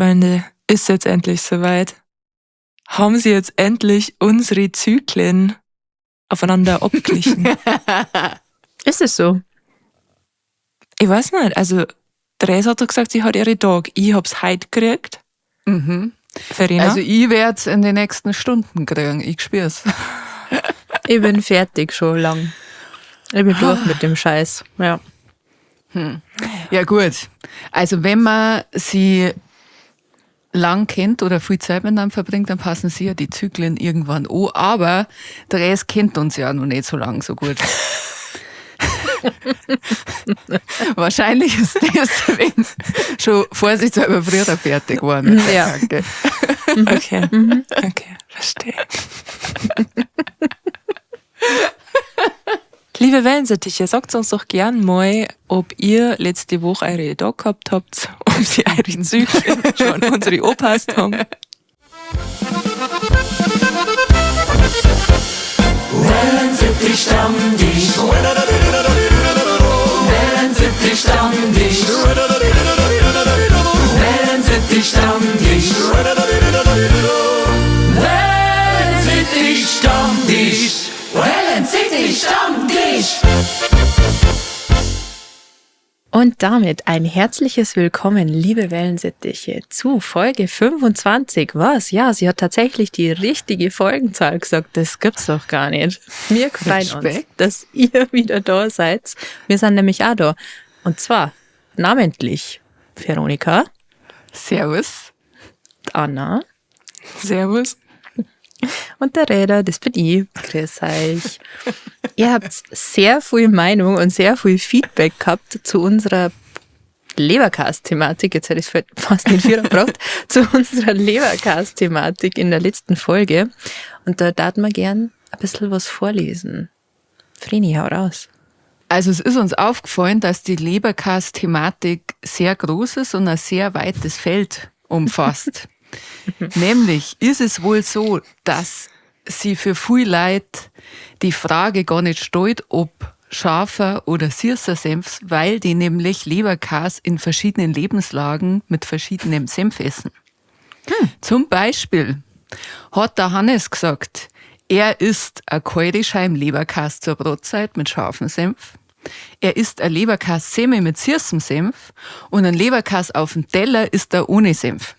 Freunde, ist jetzt endlich soweit? Haben sie jetzt endlich unsere Zyklen aufeinander abgeglichen? Ist es so? Ich weiß nicht. Also, Therese hat doch gesagt, sie hat ihre Tag. Ich hab's heute gekriegt. Verena? Also ich werde es in den nächsten Stunden kriegen. Ich spür's. Ich bin fertig schon lang. Ich bin durch mit dem Scheiß. Ja. Ja gut. Also wenn man sie lang kennt oder viel Zeit miteinander verbringt, dann passen sie ja die Zyklen irgendwann an. Aber Therese kennt uns ja noch nicht so lang so gut. Wahrscheinlich ist deswegen schon vorsichtshalber früher fertig geworden mit der Ja. Kacke. Okay. Okay, verstehe. Liebe Wellensittiche, sagt uns doch gern mal, ob ihr letzte Woche eure Tag gehabt habt, ob sie eure Zyklen schon an unsere angepasst haben. Und damit ein herzliches Willkommen, liebe Wellensittiche, zu Folge 25. Was? Ja, sie hat tatsächlich die richtige Folgenzahl gesagt. Das gibt's doch gar nicht. Wir freuen uns, Respekt. dass ihr wieder da seid. Wir sind nämlich auch da. Und zwar namentlich Veronika, Servus. Anna Servus. und der Räder, das bin ich. Grüß euch. Ihr habt sehr viel Meinung und sehr viel Feedback gehabt zu unserer Leberkas-Thematik. Jetzt hätte ich es fast nicht wieder gebraucht. Zu unserer Leberkas-Thematik in der letzten Folge. Und da darf man gern ein bisschen was vorlesen. Vreni, hau raus. Also es ist uns aufgefallen, dass die Leberkas-Thematik sehr groß ist und ein sehr weites Feld umfasst. Nämlich ist es wohl so, dass sie für viel Leute die Frage gar nicht stellt, ob scharfer oder süßer Senf, weil die nämlich Leberkas in verschiedenen Lebenslagen mit verschiedenem Senf essen. Zum Beispiel hat der Hannes gesagt, er isst a kalte Scheibe Leberkäse zur Brotzeit mit scharfem Senf. Er isst a Leberkäse-Semmel mit süßem Senf und ein Leberkäse auf dem Teller isst er ohne Senf.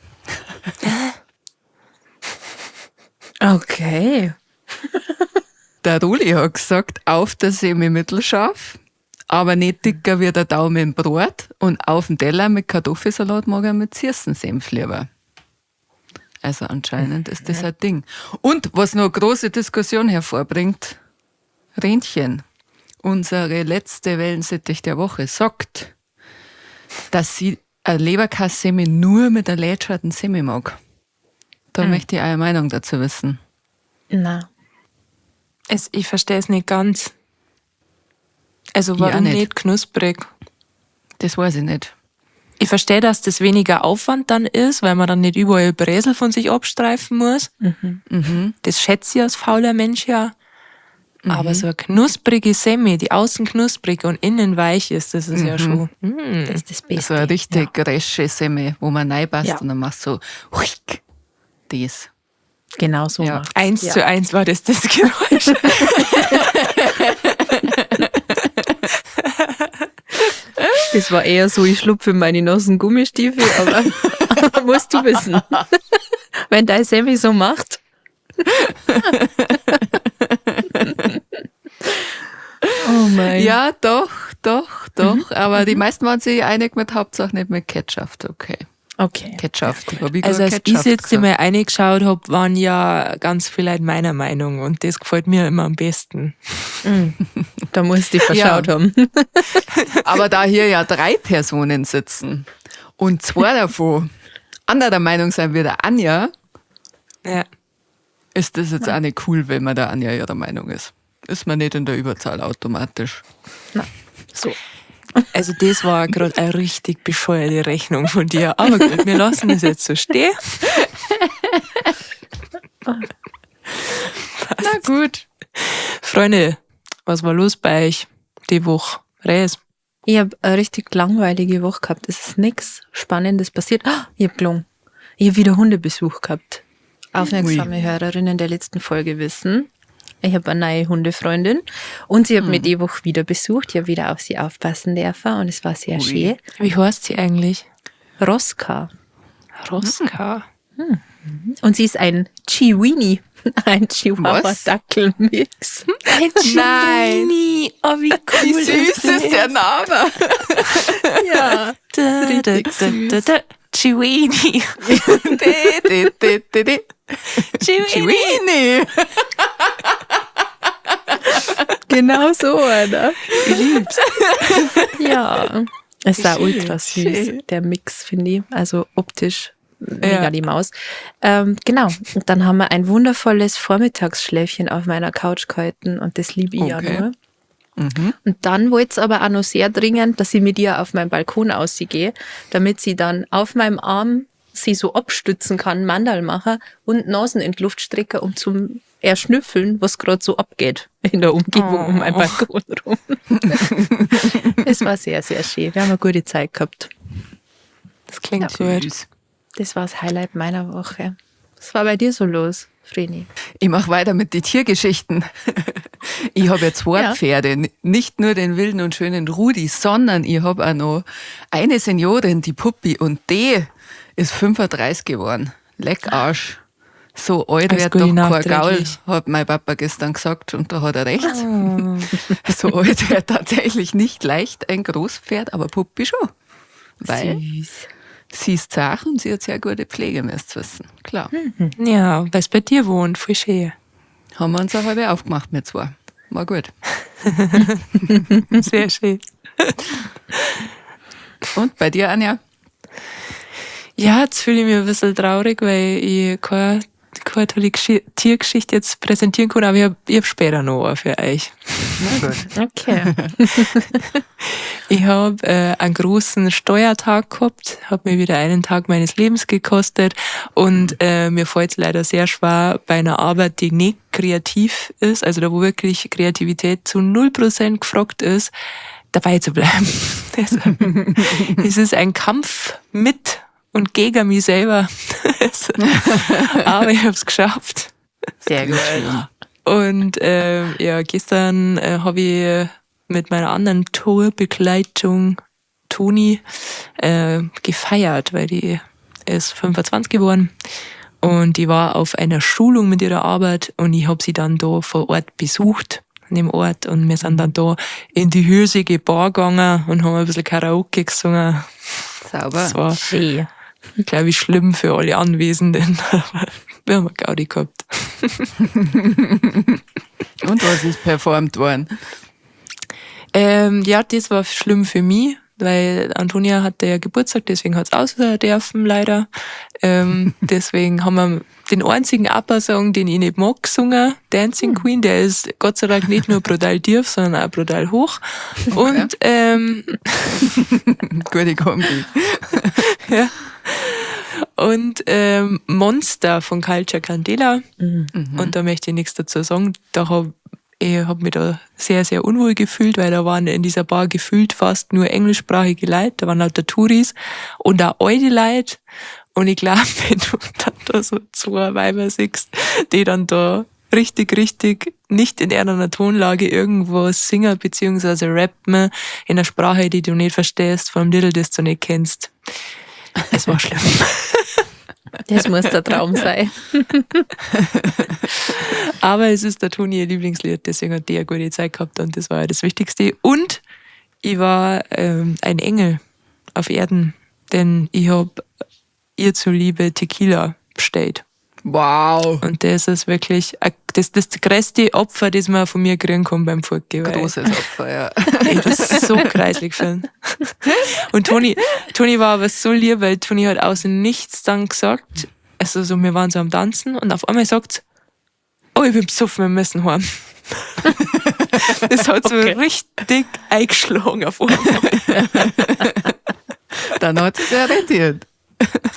Okay. Der Roli hat gesagt, auf der Semmel mittelscharf, aber nicht dicker wie der Daumen im Brot und auf dem Teller mit Kartoffelsalat mag er mit süßem Senf lieber. Also anscheinend ist das ein Ding. Und was noch große Diskussion hervorbringt, Renchen, unsere letzte Wellensittich der Woche, sagt, dass sie eine Leberkass-Semmel nur mit einer lätscherten Semmel mag. Da möchte ich eure Meinung dazu wissen. Na. Ich verstehe es nicht ganz. Also Ich auch warum nicht. nicht knusprig? Das weiß ich nicht. Ich verstehe, dass das weniger Aufwand dann ist, weil man dann nicht überall Bresel von sich abstreifen muss. Das schätze ich als fauler Mensch ja. Aber so eine knusprige Semmel, die außen knusprig und innen weich ist, das ist ja schon. Das ist das Beste. So eine richtig resche Semmel, wo man reinpasst Ja. und dann machst du so huick, das. Genau so Ja. macht's. Eins Ja. zu eins war das das Geräusch. Das war eher so, ich schlupfe in meine nassen Gummistiefel, aber musst du wissen. Wenn dein Sammy so macht. Oh mein. Ja, doch, doch, doch. Aber die meisten waren sich einig mit Hauptsache nicht mit Ketchup. Okay. Okay. Ketchup. Hab ich Also gerade als ich Ketchup jetzt gesagt? mal reingeschaut hab, waren ja ganz viele Leute meiner Meinung und das gefällt mir immer am besten. Da musst du dich verschaut Ja. haben. Aber da hier ja drei Personen sitzen und zwei davon anderer Meinung sein wie der Anja, Ja. ist das jetzt auch nicht cool, wenn man der Anja ihrer Meinung ist. Ist man nicht in der Überzahl automatisch. So. Also das war gerade eine richtig bescheuerte Rechnung von dir. Aber gut, wir lassen das jetzt so stehen. Na gut. Freunde, was war los bei euch die Woche? Res. Ich habe eine richtig langweilige Woche gehabt. Es ist nichts Spannendes passiert. Ah, ich hab gelungen. Ich habe wieder Hundebesuch gehabt. Aufmerksame Hörerinnen der letzten Folge wissen, ich habe eine neue Hundefreundin und sie hat mich die Woche wieder besucht. Ich habe wieder auf sie aufpassen dürfen und es war sehr Ui. schön. Wie heißt sie eigentlich? Roska. Roska. Und sie ist ein Chiweenie. Ein Chihuahua-Dackel-Mix. Ein Nein. Chiweenie. Oh, wie cool Wie süß ist der Name? Ja. Da, da, richtig da, da, da. Chiweenie. De, de, de, de, de. Chiweenie. Chiweenie. Genau so, oder? Ich lieb's. Ja. Es war Schön, ultra süß, schön. der Mix, finde ich. Also optisch mega Ja. die Maus. Genau. Und dann haben wir ein wundervolles Vormittagsschläfchen auf meiner Couch gehalten und das liebe ich ja Okay. nur. Und dann wollte es aber auch noch sehr dringend, dass ich mit ihr auf meinen Balkon ausgehe, damit sie dann auf meinem Arm sie so abstützen kann, Mandal machen und Nasen in die Luft strecken, um zum Erschnüffeln, was gerade so abgeht in der Umgebung um meinen Balkon rum. Es war sehr, sehr schön. Wir haben eine gute Zeit gehabt. Das klingt gut. Süß. Das war das Highlight meiner Woche. Was war bei dir so los, Vreni? Ich mache weiter mit den Tiergeschichten. Ich habe ja zwei Ja. Pferde, nicht nur den wilden und schönen Rudi, sondern ich habe auch noch eine Seniorin, die Puppi, und die ist 35 geworden. Leck Arsch. So alt Alles wird Gute doch kein Gaul, nachträglich. hat mein Papa gestern gesagt, und da hat er recht. So alt wird tatsächlich nicht leicht ein Großpferd, aber Puppi schon. Weil Süß. sie ist zart und sie hat sehr gute Pflege, müsst ihr wissen. Klar. Ja, weil es bei dir wohnt, voll schön. Haben wir uns eine halbe aufgemacht mit zwei. War gut. Sehr schön. Und bei dir, Anja? Ja, jetzt fühle ich mich ein bisschen traurig, weil ich keine tolle Tiergeschichte jetzt präsentieren kann, aber ich hab später noch eine für euch. Na gut. Okay. Ich hab einen großen Steuertag gehabt, hab mir wieder einen Tag meines Lebens gekostet und mir fällt's leider sehr schwer bei einer Arbeit, die nicht kreativ ist, also da wo wirklich Kreativität zu 0% gefragt ist, dabei zu bleiben. Also, es ist ein Kampf mit und gegen mich selber. Aber ich hab's geschafft. Sehr gut. Und ja, gestern hab ich mit meiner anderen Tourbegleitung Toni gefeiert, weil die ist 25 geworden und die war auf einer Schulung mit ihrer Arbeit und ich hab sie dann da vor Ort besucht, an dem Ort, und wir sind dann da in die hiesige Bar gegangen und haben ein bisschen Karaoke gesungen. Sauber. Das war, Schön. glaub ich, schlimm für alle Anwesenden, aber wir haben eine Gaudi gehabt. Und was ist performt worden? Ja, das war schlimm für mich, weil Antonia hatte ja Geburtstag, deswegen hat's aus dürfen, leider. Deswegen haben wir den einzigen ABBA-Song, den ich nicht mag, gesungen, Dancing Queen, der ist Gott sei Dank nicht nur brutal tief, sondern auch brutal hoch. Und, Gute Kombi. Ja. Und Monster von Culcha Candela. Und da möchte ich nichts dazu sagen. Da hab ich hab mich da sehr, sehr unwohl gefühlt, weil da waren in dieser Bar gefühlt fast nur englischsprachige Leute, da waren lauter Touris und auch alte Leute. Und ich glaub, wenn du dann da so zwei Weiber siehst, die dann da richtig, richtig nicht in einer Tonlage irgendwo singen beziehungsweise rappen in einer Sprache, die du nicht verstehst, von einem Little, das du nicht kennst. Es war schlimm. Das muss der Traum sein. Aber es ist der Toni ihr Lieblingslied, deswegen hat die eine gute Zeit gehabt und das war ja das Wichtigste. Und ich war ein Engel auf Erden, denn ich hab ihr zuliebe Tequila bestellt. Wow. Und das ist wirklich das größte Opfer, das man von mir kriegen kann beim Fortgehen. Großes Opfer, ja. Ich das so kreislig finde. Und Toni war aber so lieb, weil Toni hat außer nichts dann gesagt. Also so, wir waren so am Tanzen und auf einmal sagt, oh, ich bin besoffen, wir müssen heim. Das hat so richtig eingeschlagen auf einmal. Dann hat es ja rentiert.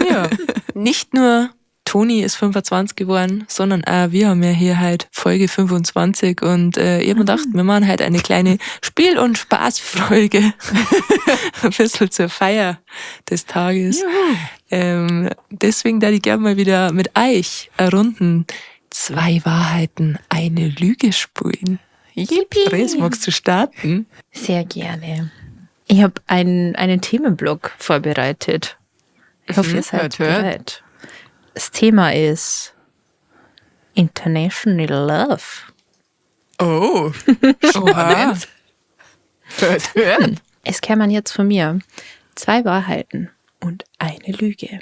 Ja. Nicht nur Toni ist 25 geworden, sondern auch wir haben ja hier halt Folge 25 und ich hab mir gedacht, wir machen halt eine kleine Spiel- und Spaßfolge. Ein bisschen zur Feier des Tages. Deswegen da ich gerne mal wieder mit euch Runden 2 Wahrheiten, eine Lüge spielen. Yippie. Therese, magst du starten? Sehr gerne. Ich hab einen Themenblock vorbereitet. Ich hoffe, ihr seid Hört, hört. bereit. Das Thema ist International Love. Oh, Oha. Hört, hört. Es kämen jetzt von mir 2 Wahrheiten und eine Lüge.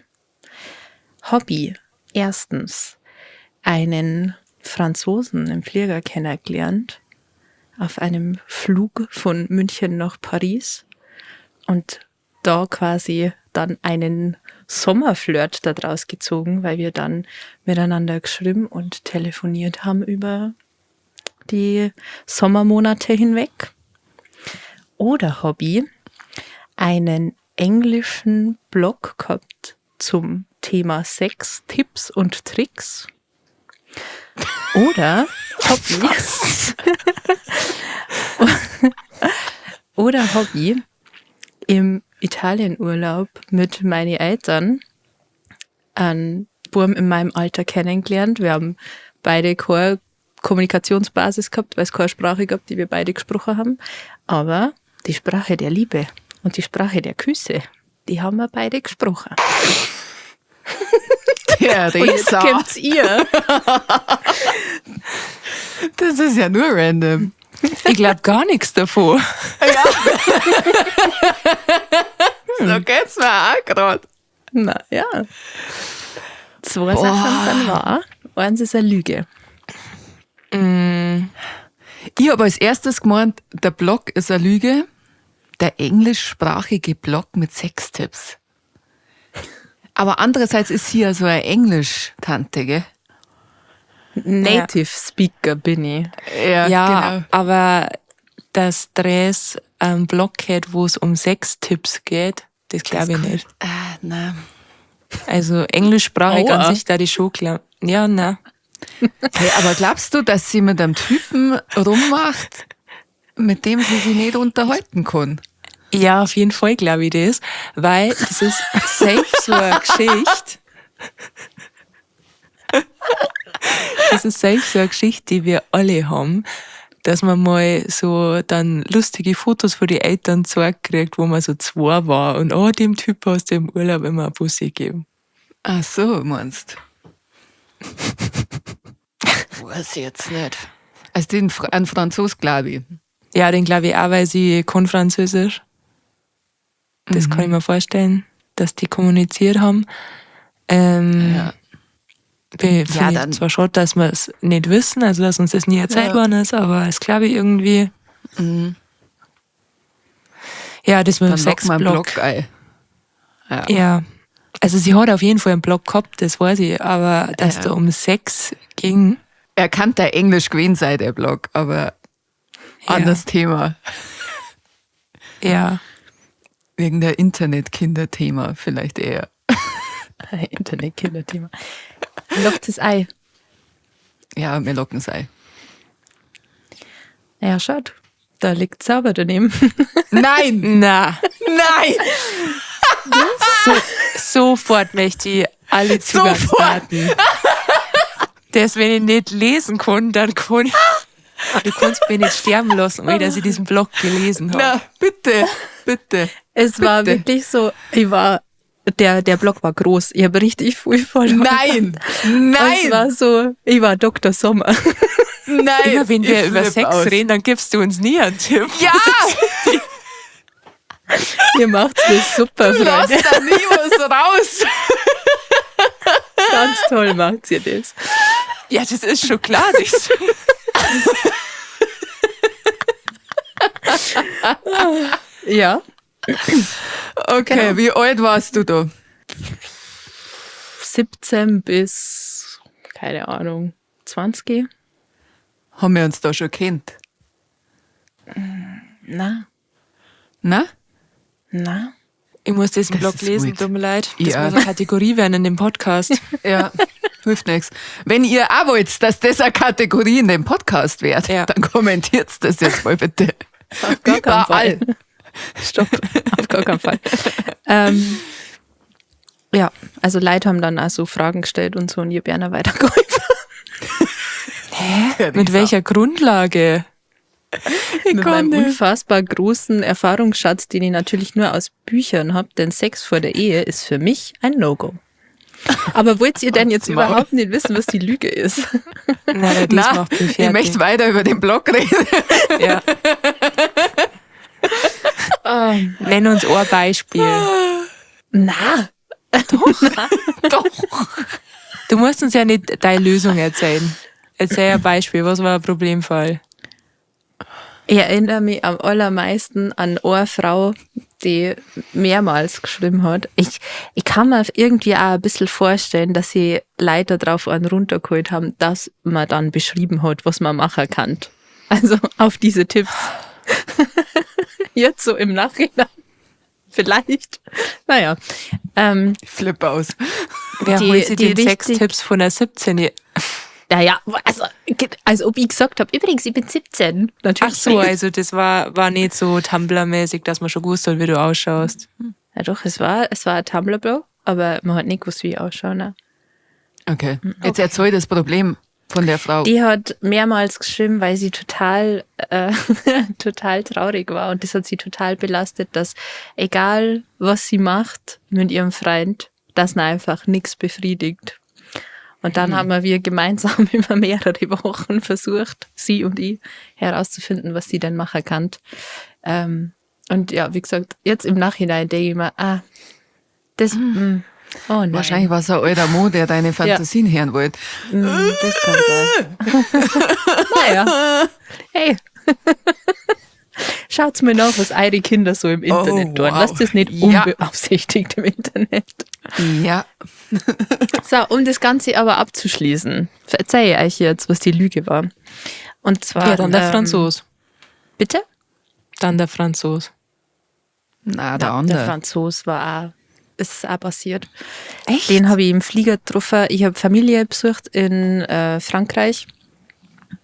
Hobby. Erstens, einen Franzosen im Flieger kennengelernt, auf einem Flug von München nach Paris und da quasi dann einen Sommerflirt da draus gezogen, weil wir dann miteinander geschrieben und telefoniert haben über die Sommermonate hinweg. Oder Hobby, einen englischen Blog gehabt zum Thema Sex, Tipps und Tricks. Oder Hobby. Was? Oder Hobby im Italienurlaub mit meinen Eltern einen Burm in meinem Alter kennengelernt. Wir haben beide keine Kommunikationsbasis gehabt, weil es keine Sprache gab, die wir beide gesprochen haben. Aber die Sprache der Liebe und die Sprache der Küsse, die haben wir beide gesprochen. Theresa. Und jetzt kommt's ihr. Das ist ja nur random. Ich glaub gar nichts davon. Ja. So geht's mir auch grad. Na ja. 2 Sachen sind wahr, eins ist eine Lüge. Ich hab als erstes gemeint, der Blog ist eine Lüge. Der englischsprachige Blog mit Sextipps. Aber andererseits ist sie ja so eine Englisch-Tante, gell? Native Speaker bin ich. Ja, Ja, genau. Aber dass Dres einen Blog hat, wo es um Sextipps geht, das glaub ich nicht. Ah, nein. Also englischsprachig Aua. an sich da die schon klar. Ja, nein. Hey, aber glaubst du, dass sie mit einem Typen rummacht, mit dem sie sich nicht unterhalten kann? Ja, auf jeden Fall glaub ich das, weil das ist safe so eine Geschichte. Das ist safe so eine Geschichte, die wir alle haben, dass man mal so dann lustige Fotos von den Eltern gezeigt kriegt, wo man so 2 war und oh, dem Typ hast du im Urlaub immer eine Bussi gegeben. Ach so, meinst du? Weiß ich jetzt nicht. Also den einen Franzos, glaub ich. Ja, den glaub ich auch, weil sie kann Französisch. Das kann ich mir vorstellen, dass die kommuniziert haben. Finde ich zwar schade, dass wir es nicht wissen, also dass uns das nie erzählt worden ist, aber es glaube ich irgendwie. Ja, das mit dem Dann lock mal einen Sexblog. Blog ein. Ja. Ja. Also sie hat auf jeden Fall einen Blog gehabt, das weiß ich, aber dass da um Sex ging. Er kann da Englisch gewesen sein, der Blog, aber anderes Thema. Wegen der Internet-Kinder-Thema vielleicht eher. Internet-Kinder-Thema. Lockt es Ei. Ja, wir locken es Ei. Ja, schaut. Da liegt sauber daneben. Nein! Na. Nein! Sofort möchte ich alle Sofort. Zugangsdaten. Das, wenn ich nicht lesen kann, dann kann ich. Du kannst mich nicht sterben lassen, ohne dass ich diesen Blog gelesen habe. Na, bitte, bitte. Es war Bitte. wirklich so, ich war, der, der Blog war groß. Ich habe richtig viel verloren. Nein! Nein! Es war so, ich war Doktor Sommer. Nein! Immer wenn wir Ich über flipp Sex aus. reden, dann gibst du uns nie einen Tipp. Ja! Ihr macht das super, Du Freunde. lässt da nie was raus. Ganz toll macht ihr das. Ja, das ist schon klar. Das Ja. Okay, Wie alt warst du da? 17 bis, keine Ahnung, 20. Haben wir uns da schon kennt? Na. Na? Na. Ich muss diesen Das Blog ist lesen, wild. tut mir leid. Das Ja. muss eine Kategorie werden in dem Podcast. Ja, hilft nichts. Wenn ihr auch wollt, dass das eine Kategorie in dem Podcast wird, Ja. dann kommentiert das jetzt mal bitte. Auf gar keinen Fall. Überall. Stopp, auf gar keinen Fall. Ja, also Leute haben dann auch so Fragen gestellt und so und ich hab einer weitergeholfen. Hä? Mit welcher Grundlage? Mit meinem unfassbar großen Erfahrungsschatz, den ich natürlich nur aus Büchern habe, denn Sex vor der Ehe ist für mich ein No-Go. Aber wollt ihr denn jetzt Maul. überhaupt nicht wissen, was die Lüge ist? Nein, das Na, macht mich ich fertig. möchte weiter über den Blog reden. Ja. Nenn uns ein Beispiel. Na, Doch. Du musst uns ja nicht deine Lösung erzählen. Erzähl ein Beispiel. Was war ein Problemfall? Ich erinnere mich am allermeisten an eine Frau, die mehrmals geschrieben hat. Ich kann mir irgendwie auch ein bisschen vorstellen, dass sie Leute drauf einen runtergeholt haben, dass man dann beschrieben hat, was man machen kann. Also auf diese Tipps. Jetzt so im Nachhinein. Vielleicht. Naja. Flip aus. Wer holt sich die die richtig- Sextipps von der 17? Naja, also, als ob ich gesagt habe, übrigens, ich bin 17. Natürlich. Ach so, also das war nicht so Tumblr-mäßig, dass man schon gewusst hat, wie du ausschaust. Ja doch, es war ein Tumblr-Blog, aber man hat nicht gewusst, wie ich ausschaue. Ne? Okay. Jetzt erzähl das Problem von der Frau. Die hat mehrmals geschrieben, weil sie total, total traurig war und das hat sie total belastet, dass egal was sie macht mit ihrem Freund, dass ihn einfach nichts befriedigt. Und dann haben wir gemeinsam über mehrere Wochen versucht, sie und ich, herauszufinden, was sie denn machen kann. Und ja, wie gesagt, jetzt im Nachhinein denke ich mir, das, oh nein. Wahrscheinlich war es ein alter Mo, der deine Fantasien hören wollte. Das kann sein. Naja. Hey. Schaut's mir nach, was eure Kinder so im Internet Oh, tun. wow. Lasst es nicht Ja. unbeaufsichtigt im Internet. Ja. So, um das Ganze aber abzuschließen, erzähle ich euch jetzt, was die Lüge war. Und zwar. Ja, dann der Franzos. Bitte? Dann der Franzos. Na, der Der andere. Franzos war auch, ist auch passiert. Echt? Den habe ich im Flieger getroffen. Ich habe Familie besucht in Frankreich.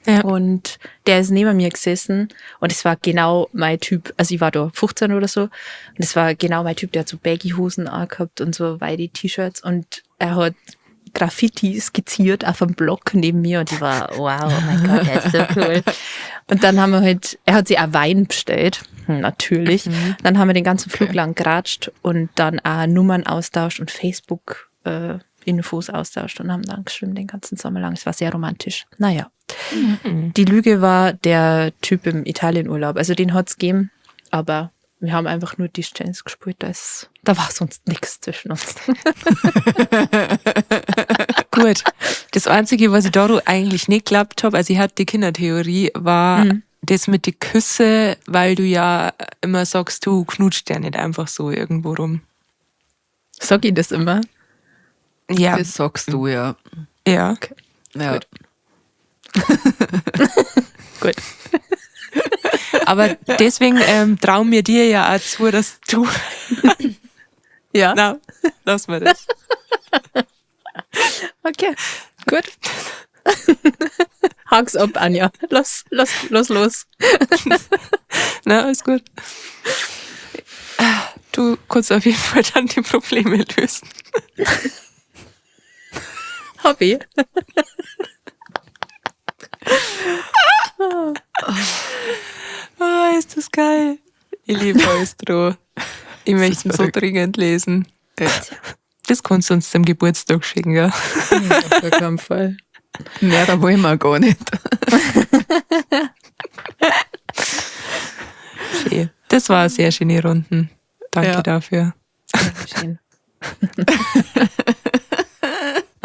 Ja. Und der ist neben mir gesessen und es war genau mein Typ. Also ich war da 15 oder so und es war genau mein Typ, der hat so Baggy-Hosen angehabt und so weite T-Shirts und er hat Graffiti skizziert auf einem Block neben mir und ich war, wow, oh mein Gott, der ist so cool. Und dann haben wir halt, er hat sich auch Wein bestellt, natürlich. Dann haben wir den ganzen Flug lang geratscht und dann auch Nummern austauscht und Facebook Infos austauscht und haben dann geschrieben den ganzen Sommer lang. Es war sehr romantisch. Naja. Die Lüge war der Typ im Italienurlaub. Also den hat's gegeben, aber wir haben einfach nur Tischtennis gespielt. Da war sonst nichts zwischen uns. Gut. Das Einzige, was ich da eigentlich nicht geglaubt habe, also ich hatte die Kindertheorie, war das mit den Küsse, weil du ja immer sagst, du knutscht ja nicht einfach so irgendwo rum. Sag ich das immer? Ja. Das sagst du, ja. Ja. Okay. Ja. Gut. Gut. Aber deswegen trauen wir dir ja auch zu, dass du. Ja. Na, lass mal das. Okay. Gut. Hak's ab, Anja. Los, los, los, los. Na, alles gut. Du kannst auf jeden Fall dann die Probleme lösen. Hobby. Ah, ist das geil. Ich liebe Eustro. Ich möchte ihn so verrückt. dringend lesen. Ja. Das kannst du uns zum Geburtstag schicken, ja? Auf gar keinen Fall. Mehr, da wollen wir gar nicht. Schön. Das war eine sehr schöne Runden. Danke Ja. dafür. Schön.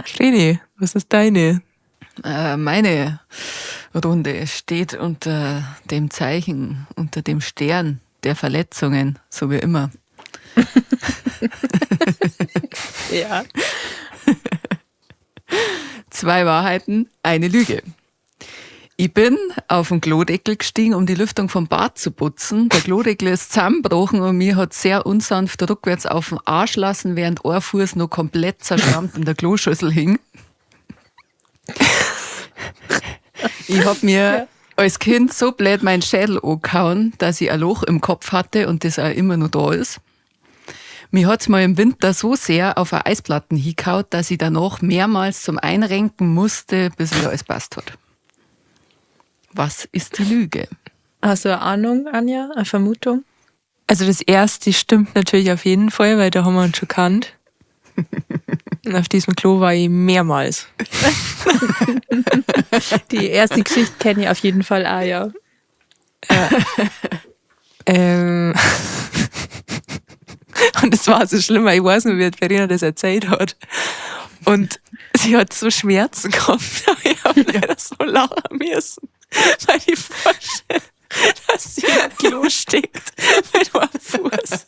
Vreni, was ist deine? Meine Runde steht unter dem Zeichen, unter dem Stern der Verletzungen, so wie immer. Ja. 2 Wahrheiten, eine Lüge. Ich bin auf den Klodeckel gestiegen, um die Lüftung vom Bad zu putzen. Der Klodeckel ist zusammengebrochen und mir hat sehr unsanft rückwärts auf den Arsch lassen, während ein Fuß noch komplett zerschrammt in der Kloschüssel hing. Ich hab mir als Kind so blöd meinen Schädel angehauen, dass ich ein Loch im Kopf hatte und das auch immer noch da ist. Mir hat's mal im Winter so sehr auf eine Eisplatten hingehauen, dass ich danach mehrmals zum Einrenken musste, bis wieder alles passt hat. Was ist die Lüge? Hast du eine Ahnung, Anja? Eine Vermutung? Also das erste stimmt natürlich auf jeden Fall, weil da haben wir uns schon gekannt. Und auf diesem Klo war ich mehrmals. Die erste Geschichte kenne ich auf jeden Fall auch, ja. Und es war so schlimm, weil ich weiß nicht, wie die Verena das erzählt hat. Und sie hat so Schmerzen gehabt, aber ich habe leider so lachen müssen, weil ich vorstelle, dass sie im Klo steckt mit einem Fuß.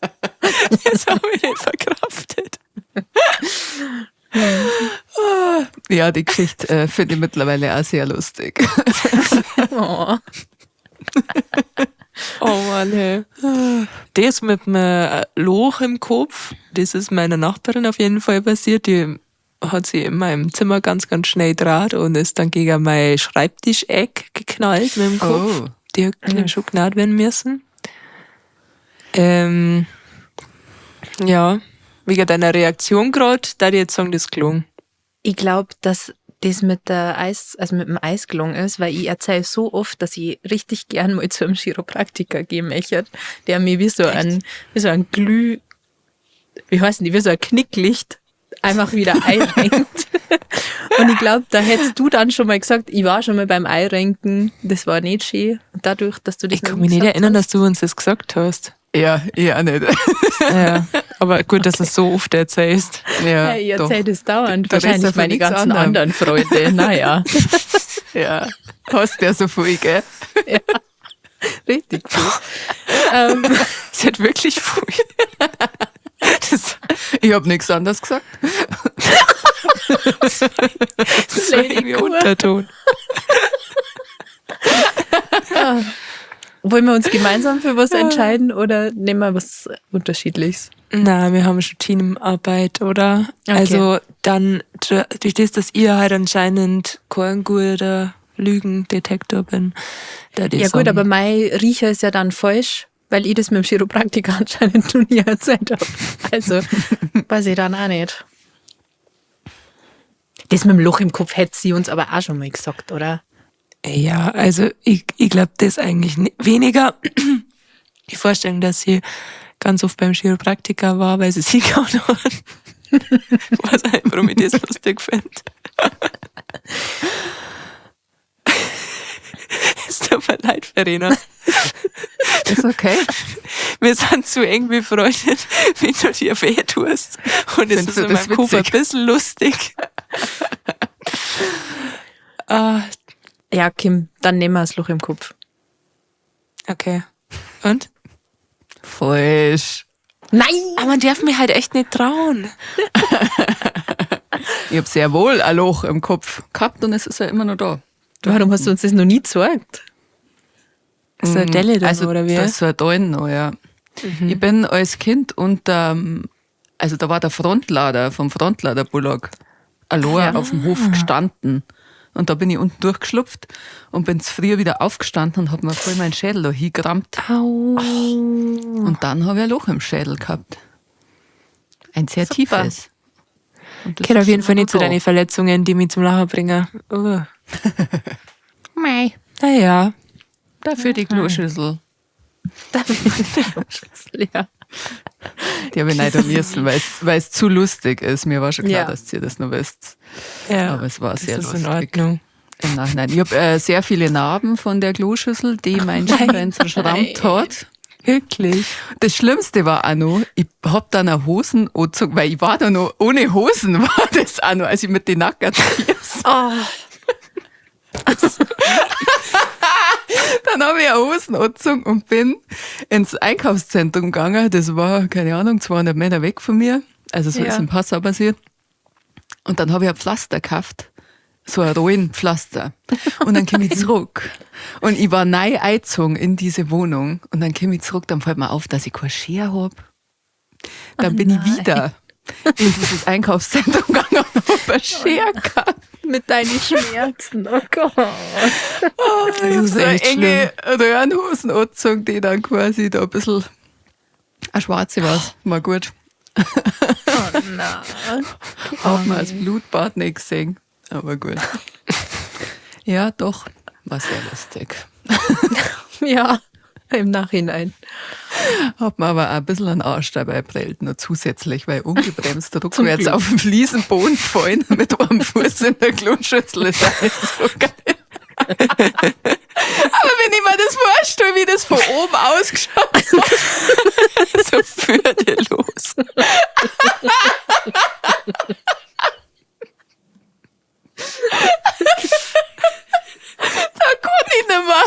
Das habe ich nicht verkraftet. Ja, die Geschichte finde ich mittlerweile auch sehr lustig. Oh. Oh Mann, hey. Das mit dem Loch im Kopf, das ist meiner Nachbarin auf jeden Fall passiert. Die hat sie in meinem Zimmer ganz, ganz schnell draht und ist dann gegen mein Schreibtischeck geknallt mit dem Kopf. Oh. Die hat schon gnad werden müssen. Ja, wegen deiner Reaktion grad, da ich jetzt sagen, das gelungen. Ich glaub, dass das mit der Eis, also mit dem Eis gelungen ist, weil ich erzähl so oft, dass ich richtig gern mal zu einem Chiropraktiker gehen möchte, der mir wie so Echt? ein, wie so ein Glüh, wie heißen die, wie so ein Knicklicht einfach wieder einrenkt. Und ich glaub, da hättest du dann schon mal gesagt, ich war schon mal beim Einrenken, das war nicht schön. Und dadurch, dass du das Ich kann noch mich nicht gesagt erinnern, hast. dass du uns das gesagt hast. Ja, ich auch nicht. Ja, aber gut, dass du es so oft erzählst. Ja, Ja, ich doch. erzähl das dauernd. Du redest Wahrscheinlich ja von meine nichts ganzen anderem. anderen Freunde. Naja. Ja, hast ja so viel, gell? Ja, richtig viel. Sie hat wirklich viel. Das, ich hab nichts anderes gesagt. Das war Lady irgendwie Kur. Unterton. Ja. Wollen wir uns gemeinsam für was entscheiden oder nehmen wir was Unterschiedliches? Na, wir haben schon Teamarbeit, oder? Okay. Also dann, durch das, dass ihr halt anscheinend kein guter Lügendetektor bin. Da die Ja gut, sagen, aber mein Riecher ist ja dann falsch, weil ich das mit dem Chiropraktiker anscheinend noch nie erzählt hab. Also, weiß ich dann auch nicht. Das mit dem Loch im Kopf hätte sie uns aber auch schon mal gesagt, oder? Ja, also ich glaub, das eigentlich weniger. Die Vorstellung, dass sie ganz oft beim Chiropraktiker war, weil sie sich gehauen hat. Was auch nicht, warum ich das lustig find. Es tut mir leid, Verena. Ist okay. Wir sind zu eng befreundet, wenn du dir weh tust. Und es Findest ist du in das meinem Kopf ein witzig? bisschen lustig. Ah. Ja, Kim, dann nehmen wir das Loch im Kopf. Okay. Und? Falsch. Nein! Aber man darf mir halt echt nicht trauen. Ich hab sehr wohl ein Loch im Kopf gehabt und es ist ja immer noch da. Warum hast du uns das noch nie gezeigt? Ist das eine Delle da Also, noch, oder wie? Da ist so ein Dollen noch, ja. Ich bin als Kind unter, also da war der Frontlader vom Frontlader-Bullock allein auf dem Hof gestanden. Und da bin ich unten durchgeschlupft und bin zu früh wieder aufgestanden und hab mir voll meinen Schädel da hingerammt. Au. Und dann hab ich ein Loch im Schädel gehabt. Ein sehr Super. tiefes. Und das Gehört auf ist jeden Fall immer nicht zu noch da. deinen Verletzungen, die mich zum Lachen bringen. Oh. Mei. Naja. Dafür die Kloschüssel. Dafür die Kloschüssel, ja. Die habe ich nicht müssen, weil's zu lustig ist. Mir war schon klar, Ja. dass ihr das noch wisst. Ja, Aber es war das sehr ist in lustig. Ordnung. Im Nachhinein. Ich hab sehr viele Narben von der Kloschüssel, die mein Schienbein zerschrammt hat. Wirklich? Das Schlimmste war auch noch, ich hab dann eine Hosen angezogen, weil ich war da noch, ohne Hosen war das auch noch, als ich mit den nackten Füßen. Oh. Dann hab ich eine Hosen angezogen und bin ins Einkaufszentrum gegangen. Das war, keine Ahnung, 200 Meter weg von mir. Also so ist in Passau passiert. Und dann hab ich ein Pflaster gekauft. So ein Rollenpflaster. Und dann komme ich zurück. Und ich war neu eingezogen in diese Wohnung. Und dann komme ich zurück, dann fällt mir auf, dass ich keine Schere hab. Dann bin ich wieder in dieses Einkaufszentrum gegangen und hab eine Schere gehabt. Mit deinen Schmerzen, oh Gott. Oh, Das ist so eine echt enge Röhrenhosen angezogen, die dann quasi da ein bisschen eine schwarze war. War gut. Oh nein. Auch mal als Blutbad nicht gesehen. Aber gut. Ja, doch. War sehr lustig. Ja, im Nachhinein. Hab mir aber auch ein bisschen einen Arsch dabei prellt, noch zusätzlich, weil ungebremst rückwärts auf den Fliesenboden gefallen mit einem Fuß in der Kloschüssel. Ist auch nicht so geil. Aber wenn ich mir das vorstelle, wie das von oben ausgeschaut hat. So für dir los. Da kann ich nicht mehr.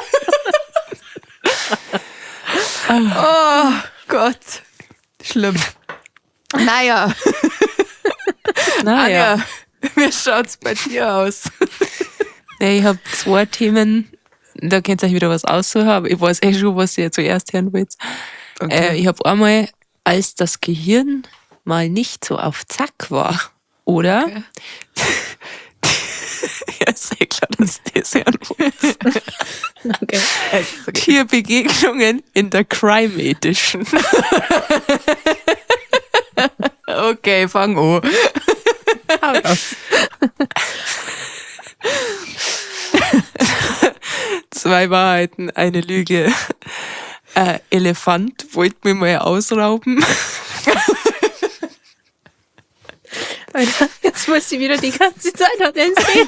Oh Gott. Schlimm. Naja, Naja. Anja, wie schaut's bei dir aus? Ja, ich habe zwei Themen, da könnt ihr euch wieder was aussuchen, aber ich weiß eh schon, was ihr zuerst hören wollt. Ich habe einmal, als das Gehirn mal nicht so auf Zack war, oder? Okay. Ja, ist eh klar, dass ihr das hören wollt. Okay. Tierbegegnungen in der Crime Edition. Okay, fang an. Zwei Wahrheiten, eine Lüge. Elefant wollte mich mal ausrauben. Alter, jetzt muss sie wieder die ganze Zeit an den See.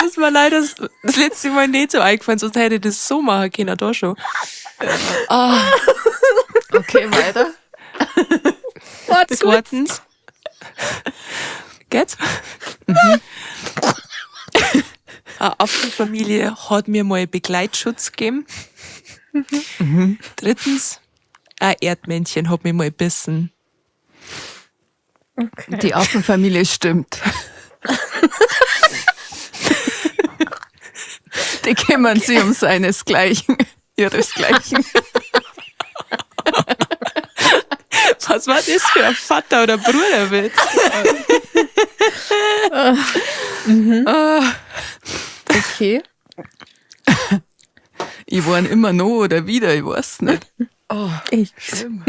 Das ist mir leider das letzte Mal nicht so eingefallen, sonst hätte ich das so machen können, da schon. Ah, Okay, weiter. zweitens. Geht's? Eine Affenfamilie hat mir mal Begleitschutz gegeben. Drittens, ein Erdmännchen hat mich mal gebissen. Okay. Die Affenfamilie stimmt. Die kümmern sich um seinesgleichen, ihresgleichen. Was war das für ein Vater- oder Bruderwitz? Ah, Okay. ich war immer noch oder wieder, ich weiß nicht. Oh, Ich, schlimm.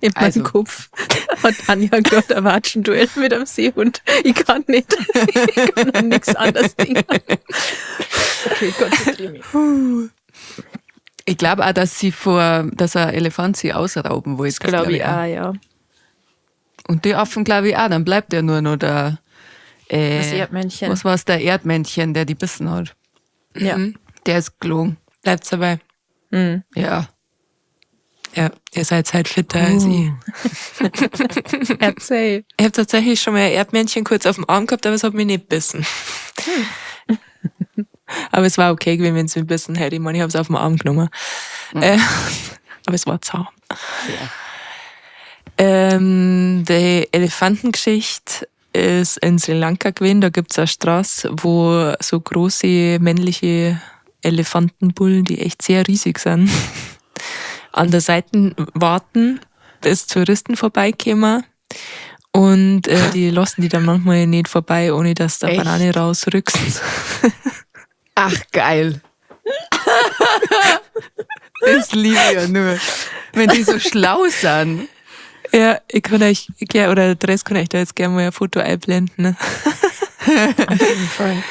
in meinem Also. Kopf hat Anja gerade ein Watschenduell mit einem Seehund. Ich kann nicht. Ich kann an nichts anderes denken. Okay, konzentriere mich. Ich glaube auch, dass sie vor, dass ein Elefant sie ausrauben wollte. Das glaube ich auch, ja. Und die Affen glaube ich auch, dann bleibt ja nur noch der Das Erdmännchen. Was war's, der Erdmännchen, der die bissen hat. Ja. Der ist gelogen. Bleibt's dabei. Mhm. Ja. Ja, ihr seid halt fitter als ich. Erzähl. Ich habe tatsächlich schon mal ein Erdmännchen kurz auf dem Arm gehabt, aber es hat mich nicht gebissen. Aber es war okay gewesen, wenn es mich gebissen hätte. Ich meine, ich habe es auf dem Arm genommen. Aber es war zahm. Die Elefantengeschichte ist in Sri Lanka gewesen. Da gibt's eine Straße, wo so große männliche Elefantenbullen, die echt sehr riesig sind, an der Seite warten, bis Touristen vorbeikommen. Und die lassen die dann manchmal nicht vorbei, ohne dass da Echt? Banane rausrückst. Ach, geil. Das liebe ich ja nur. Wenn die so schlau sind. Ja, ich kann euch, ja, oder der Dress kann euch da jetzt gerne mal ein Foto einblenden. Ne? Auf jeden Fall.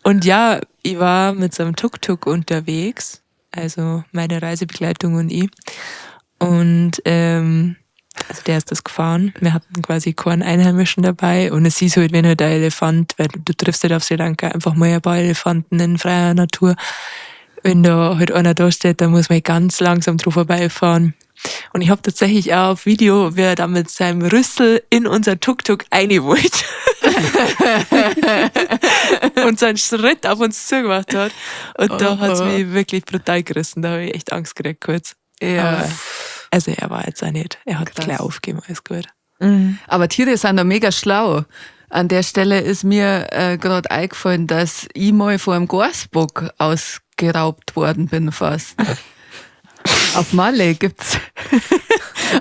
Und ja, ich war mit so einem Tuk-Tuk unterwegs, also meine Reisebegleitung und ich. Und also der ist das gefahren. Wir hatten quasi keinen Einheimischen dabei. Und es ist halt, wenn halt ein Elefant, weil du triffst halt auf Sri Lanka einfach mal ein paar Elefanten in freier Natur. Wenn da halt einer da steht, dann muss man ganz langsam drauf vorbeifahren. Und ich hab tatsächlich auch auf Video, wie er da mit seinem Rüssel in unser Tuk-Tuk rein wollte. Und so einen Schritt auf uns zugemacht hat. Und da hat's mich wirklich brutal gerissen. Da hab ich echt Angst gekriegt kurz. Ja. Aber, also er war jetzt auch nicht. Er hat Krass. gleich aufgegeben, alles gut. Aber Tiere sind da mega schlau. An der Stelle ist mir gerade eingefallen, dass ich mal vor einem Garsbock ausgeraubt worden bin fast. Auf Malle gibt's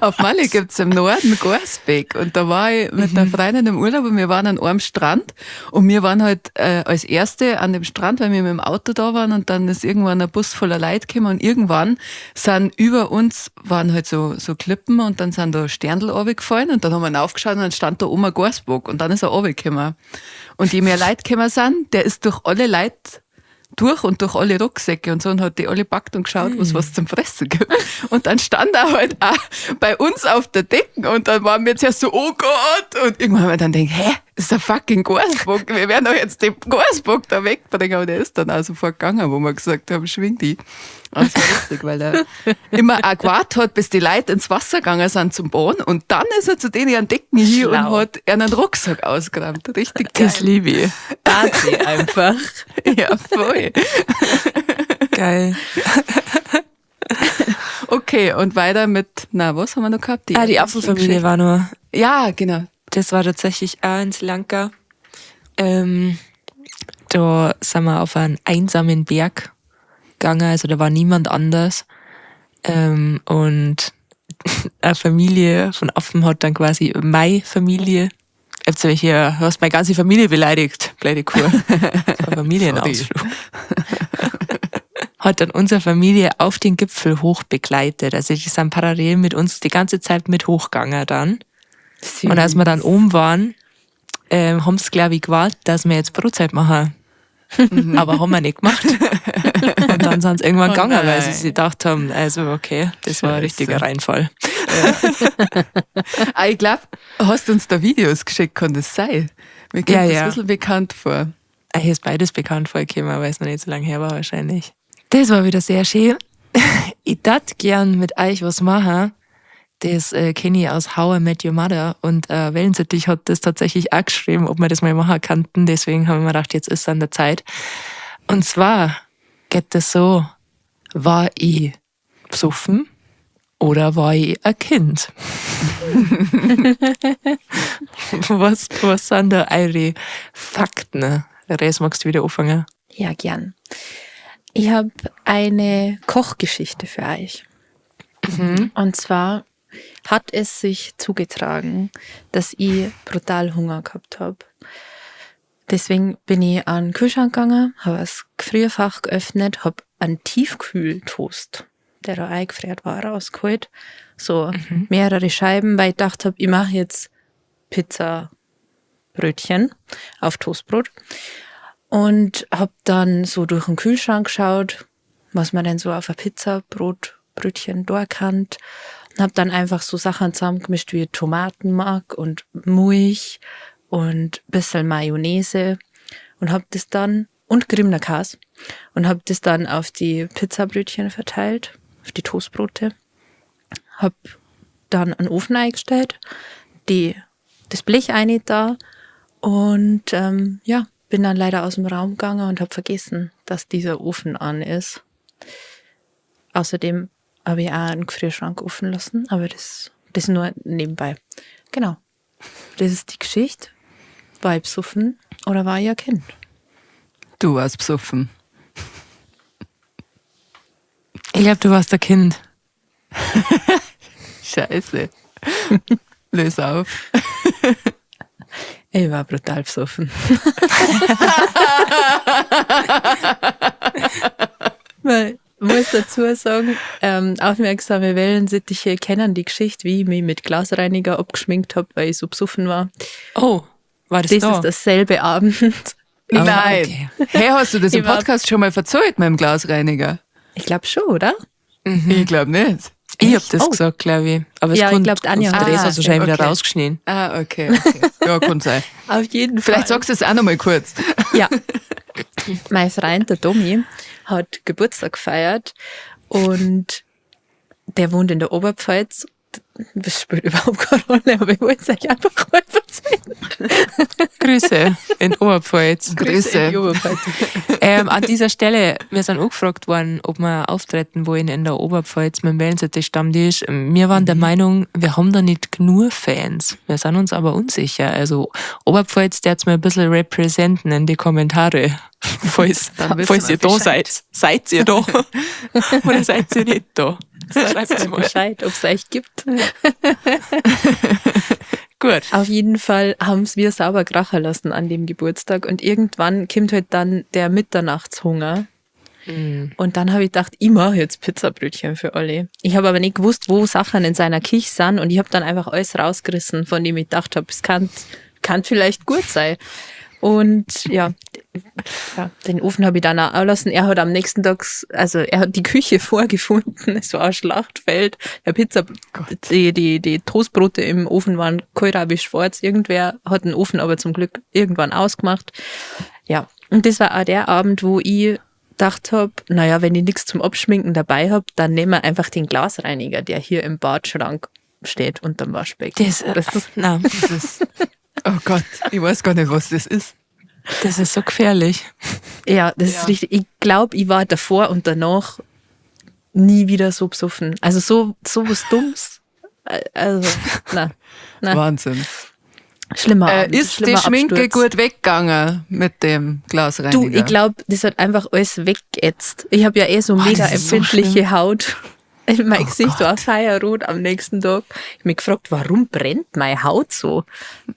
auf Malle gibt's im Norden Garsbeck und da war ich mit der Freundin im Urlaub und wir waren an einem Strand und wir waren halt als Erste an dem Strand, weil wir mit dem Auto da waren und dann ist irgendwann ein Bus voller Leute gekommen und irgendwann sind über uns waren halt so Klippen und dann sind da Sterndl runtergefallen und dann haben wir aufgeschaut und dann stand da oben ein Garsbock und dann ist er runtergekommen. Und je mehr Leute gekommen sind, der ist durch alle Leute durch und durch alle Rucksäcke und so und hat die alle gepackt und geschaut, was zum Fressen gibt. Und dann stand er halt auch bei uns auf der Decke und dann waren wir zuerst so, oh Gott! Und irgendwann haben wir dann gedacht, hä, das ist ein fucking Garsbock, wir werden doch jetzt den Garsbock da wegbringen. Aber der ist dann auch sofort gegangen, wo wir gesagt haben, schwing die. Und das war lustig, weil er immer auch gewartet hat, bis die Leute ins Wasser gegangen sind zum Baden und dann ist er zu denen an Decken hin und hat einen Rucksack ausgeräumt. Richtig geil. Das liebe ich. Party einfach. Ja, voll. Geil. Okay, und weiter mit, na, was haben wir noch gehabt? Die Affenfamilie war nur. Ja, genau. Das war tatsächlich auch in Sri Lanka. Da sind wir auf einen einsamen Berg gegangen, also da war niemand anders. Und eine Familie von Affen hat dann quasi meine Familie, ich hab hier, hast meine ganze Familie beleidigt, blöde Kuh. Das war Familienausflug. Hat dann unsere Familie auf den Gipfel hoch begleitet. Also die sind parallel mit uns die ganze Zeit mit hochgegangen dann. Süß. Und als wir dann oben waren, haben sie, glaube ich, gewartet, dass wir jetzt Brotzeit machen. Aber haben wir nicht gemacht. Und dann sind sie irgendwann gegangen, weil sie sich gedacht haben, also okay, das war ein richtiger Reinfall. Ja. Ich glaube, hast du uns da Videos geschickt, kann das sein? Mir kommt das ein bisschen bekannt vor. Hier ist beides bekannt vorgekommen, weil es noch nicht so lange her war wahrscheinlich. Das war wieder sehr schön. Ich darf gern mit euch was machen. Das kenne ich aus How I Met Your Mother und Wellensittich hat das tatsächlich auch geschrieben, ob wir das mal machen könnten. Deswegen haben wir gedacht, jetzt ist es an der Zeit. Und zwar geht das so, war ich besoffen oder war ich ein Kind? Was sind da eure Fakten? Res, magst du wieder anfangen? Ja, gern. Ich habe eine Kochgeschichte für euch. Mhm. Und zwar hat es sich zugetragen, dass ich brutal Hunger gehabt habe. Deswegen bin ich an den Kühlschrank gegangen, habe das Gefrierfach geöffnet, habe einen Tiefkühltoast, der da eingefriert war, rausgeholt. So mehrere Scheiben, weil ich gedacht habe, ich mache jetzt Pizza-Brötchen auf Toastbrot. Und habe dann so durch den Kühlschrank geschaut, was man denn so auf ein Pizzabrotbrötchen da kann. Und habe dann einfach so Sachen zusammengemischt wie Tomatenmark und Milch und ein bisschen Mayonnaise und hab das dann, und geriebener Käse, und hab das dann auf die Pizzabrötchen verteilt, auf die Toastbrote. Hab dann einen Ofen eingestellt, das Blech rein da und bin dann leider aus dem Raum gegangen und hab vergessen, dass dieser Ofen an ist. Außerdem habe ich auch einen Gefrierschrank offen lassen, aber das nur nebenbei. Genau. Das ist die Geschichte. War ich besoffen oder war ich ein Kind? Du warst besoffen. Ich glaube, du warst ein Kind. Scheiße. Löse auf. Ich war brutal besoffen. Weil, ich muss dazu sagen, aufmerksame Wellensittiche kennen die Geschichte, wie ich mich mit Glasreiniger abgeschminkt habe, weil ich so besoffen war. Oh, war das da? Das ist dasselbe Abend. Nein. Okay. Hey, hast du das im Podcast schon mal verzählt mit dem Glasreiniger? Ich glaube schon, oder? Mhm. Ich glaube nicht. Ich habe das gesagt, glaube ich. Aber es ja, ich glaube, Anja hat es wahrscheinlich wieder rausgeschnitten. Ah, okay. Ja, kann sein. Auf jeden Fall. Vielleicht sagst du es auch nochmal kurz. Ja. Mein Freund, der Domi, hat Geburtstag gefeiert und der wohnt in der Oberpfalz. Das spielt überhaupt keine Rolle, aber ich wollte es euch einfach mal erzählen. Grüße in Oberpfalz. Grüße. In die Oberpfalz. An dieser Stelle, wir sind angefragt worden, ob wir auftreten wollen in der Oberpfalz mit dem Wellensittich-Stammtisch. Wir waren der Meinung, wir haben da nicht genug Fans. Wir sind uns aber unsicher. Also Oberpfalz, der jetzt mal ein bisschen representen in die Kommentare. Falls, Dann wissen falls wir ihr da Bescheid. seid. Seid ihr da? Oder seid ihr nicht da? Schreibt's mal. Bescheid, ob es euch gibt. Gut. Auf jeden Fall haben es wir sauber krachen lassen an dem Geburtstag und irgendwann kommt halt dann der Mitternachtshunger. Und dann habe ich gedacht, ich mache jetzt Pizzabrötchen für alle. Ich habe aber nicht gewusst, wo Sachen in seiner Küche sind und ich habe dann einfach alles rausgerissen, von dem ich gedacht habe, es kann vielleicht gut sein. Und ja, den Ofen habe ich dann auch lassen. Er hat am nächsten Tag, also er hat die Küche vorgefunden. Es war ein Schlachtfeld. Der Pizza, die Toastbrote im Ofen waren kohlrabi schwarz. Irgendwer hat den Ofen aber zum Glück irgendwann ausgemacht. Ja, und das war auch der Abend, wo ich gedacht habe, naja, wenn ich nichts zum Abschminken dabei hab, dann nehmen wir einfach den Glasreiniger, der hier im Badschrank steht unterm Waschbecken. Das, nein, Das ist, oh Gott, ich weiß gar nicht, was das ist. das ist so gefährlich. Ja, das ist richtig. Ich glaube, ich war davor und danach nie wieder so besoffen. Also so was Dummes. Also, na, na. Wahnsinn. Schlimmer Abend, Ist die schlimmer Schminke Absturz. gut weggegangen mit dem Glasreiniger? Du, ich glaube, das hat einfach alles weggeätzt. Ich habe ja eh so mega das ist so empfindliche Haut. Mein Gesicht war feierrot am nächsten Tag. Ich hab mich gefragt, warum brennt meine Haut so?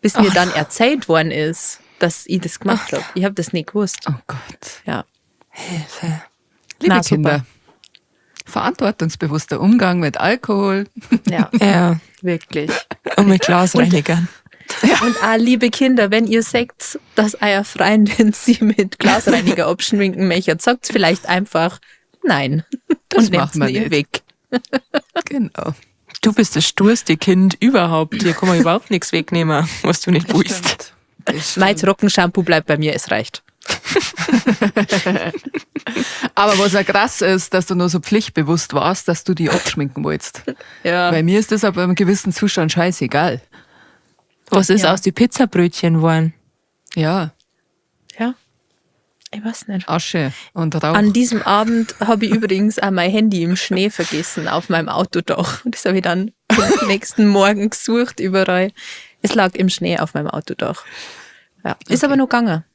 Bis mir dann erzählt worden ist, dass ich das gemacht habe. Ich habe das nicht gewusst. Oh Gott. Ja. Hilfe. Liebe Na, super. Kinder, verantwortungsbewusster Umgang mit Alkohol. Ja, Ja, wirklich. und mit Glasreinigern. Und auch, liebe Kinder, wenn ihr seht, dass euer Freundin sie mit Glasreiniger abschminken möchte, sagt vielleicht einfach nein. Das und nehmt's machen wir ihr nicht. weg. Genau. Du bist das sturste Kind überhaupt. Hier kann man überhaupt nichts wegnehmen, was du nicht willst. Das Mein stimmt. Trockenshampoo bleibt bei mir, es reicht. Aber was ja krass ist, dass du nur so pflichtbewusst warst, dass du die abschminken wolltest. Ja. Bei mir ist das aber im gewissen Zustand scheißegal. Was ist Ja. aus die Pizzabrötchen geworden? Ja, Ja. Ich weiß nicht. Asche und Rauch. An diesem Abend habe ich übrigens auch mein Handy im Schnee vergessen auf meinem Autodach. Und das habe ich dann den nächsten Morgen gesucht überall. Es lag im Schnee auf meinem Autodach. Ja, ist aber noch gegangen.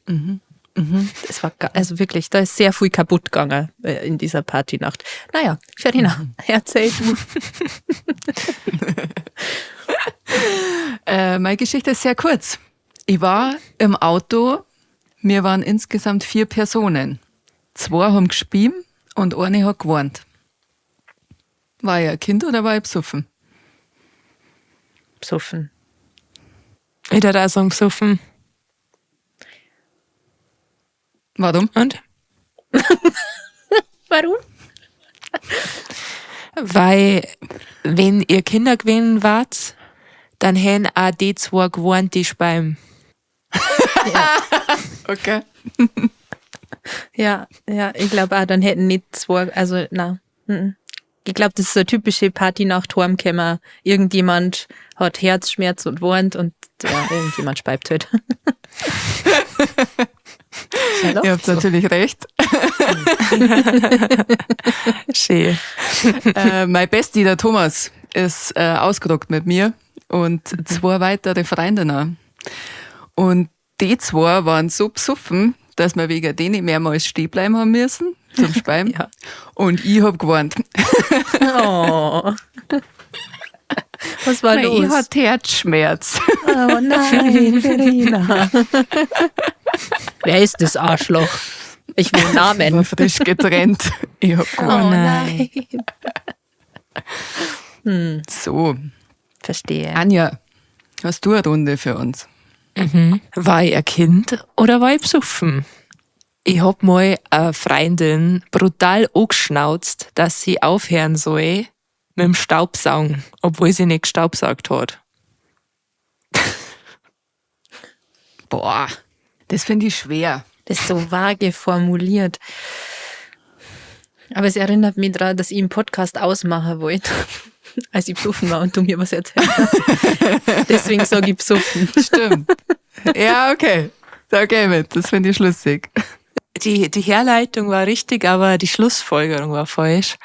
Es war also wirklich, da ist sehr viel kaputt gegangen in dieser Partynacht. Naja, Verena, erzähl du. Meine Geschichte ist sehr kurz. Ich war im Auto, wir waren insgesamt 4 Personen. 2 haben gespielt und eine hat gewarnt. War ich ein Kind oder war ich besoffen? Besoffen. Ich würde auch sagen, besoffen. Warum? Und? Warum? Weil, wenn ihr Kinder gewesen wart, dann hätten auch die 2 gewarnt, die speiben. Ja. Okay. Ja, ja, ich glaub auch, dann hätten nicht 2, also na. Ich glaub, das ist so eine typische Partynacht heimgekommen. Irgendjemand hat Herzschmerz und weint und ja, irgendjemand speibt halt. Ihr habt natürlich recht. Schön. Mein Bestie, der Thomas, ist ausgerockt mit mir und 2 weitere Freundinnen. Und die 2 waren so besoffen, dass wir wegen denen mehrmals stehen bleiben haben müssen zum Speiben. Ja. Und ich hab gewarnt. Oh. Was war los? Ich hatte Herzschmerz. Oh nein, Verena. Wer ist das Arschloch? Ich will Namen. Ich war frisch getrennt. Ich hab gewarnt. Oh nein. So. Verstehe. Anja, hast du eine Runde für uns? Mhm. War ich ein Kind oder war ich besoffen? Ich hab mal eine Freundin brutal angeschnauzt, dass sie aufhören soll mit dem Staubsaugen, obwohl sie nicht gestaubsaugt hat. Boah, das finde ich schwer. Das ist so vage formuliert. Aber es erinnert mich daran, dass ich einen Podcast ausmachen wollte. Als ich besoffen war und du mir was erzählt hast. Deswegen sage ich besoffen. Stimmt. Ja, okay. Da geh ich mit. Das finde ich schlüssig. Die Herleitung war richtig, aber die Schlussfolgerung war falsch.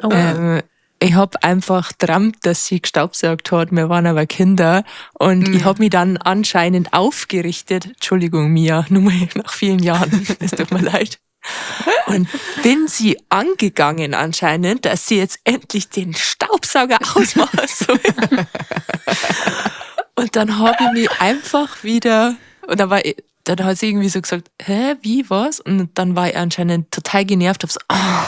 Oh. Ich hab einfach geträumt, dass sie gestaubsaugt hat. Wir waren aber Kinder. Und ich hab mich dann anscheinend aufgerichtet. Entschuldigung, Mia, nur mal nach vielen Jahren. Es tut mir leid. Und bin sie angegangen anscheinend, dass sie jetzt endlich den Staubsauger ausmachen soll. Und dann hab ich mich einfach wieder, und dann war ich, dann hat sie irgendwie so gesagt, hä, wie, was? Und dann war ich anscheinend total genervt, hab so, oh,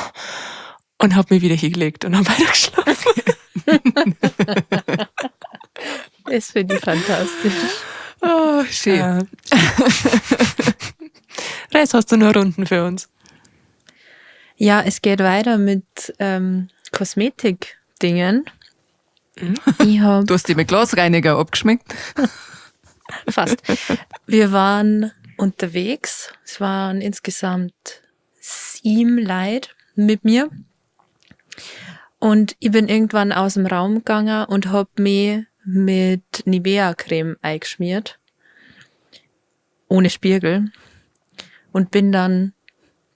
und hab mich wieder hingelegt und hab weiter geschlafen. Das finde ich fantastisch. Oh, schön. Reis, hast du nur Runden für uns? Ja, es geht weiter mit Kosmetik-Dingen. Ich hab Du hast dich mit Glasreiniger abgeschminkt? Fast. Wir waren unterwegs. Es waren insgesamt 7 Leute mit mir. Und ich bin irgendwann aus dem Raum gegangen und hab mich mit Nivea-Creme eingeschmiert. Ohne Spiegel. Und bin dann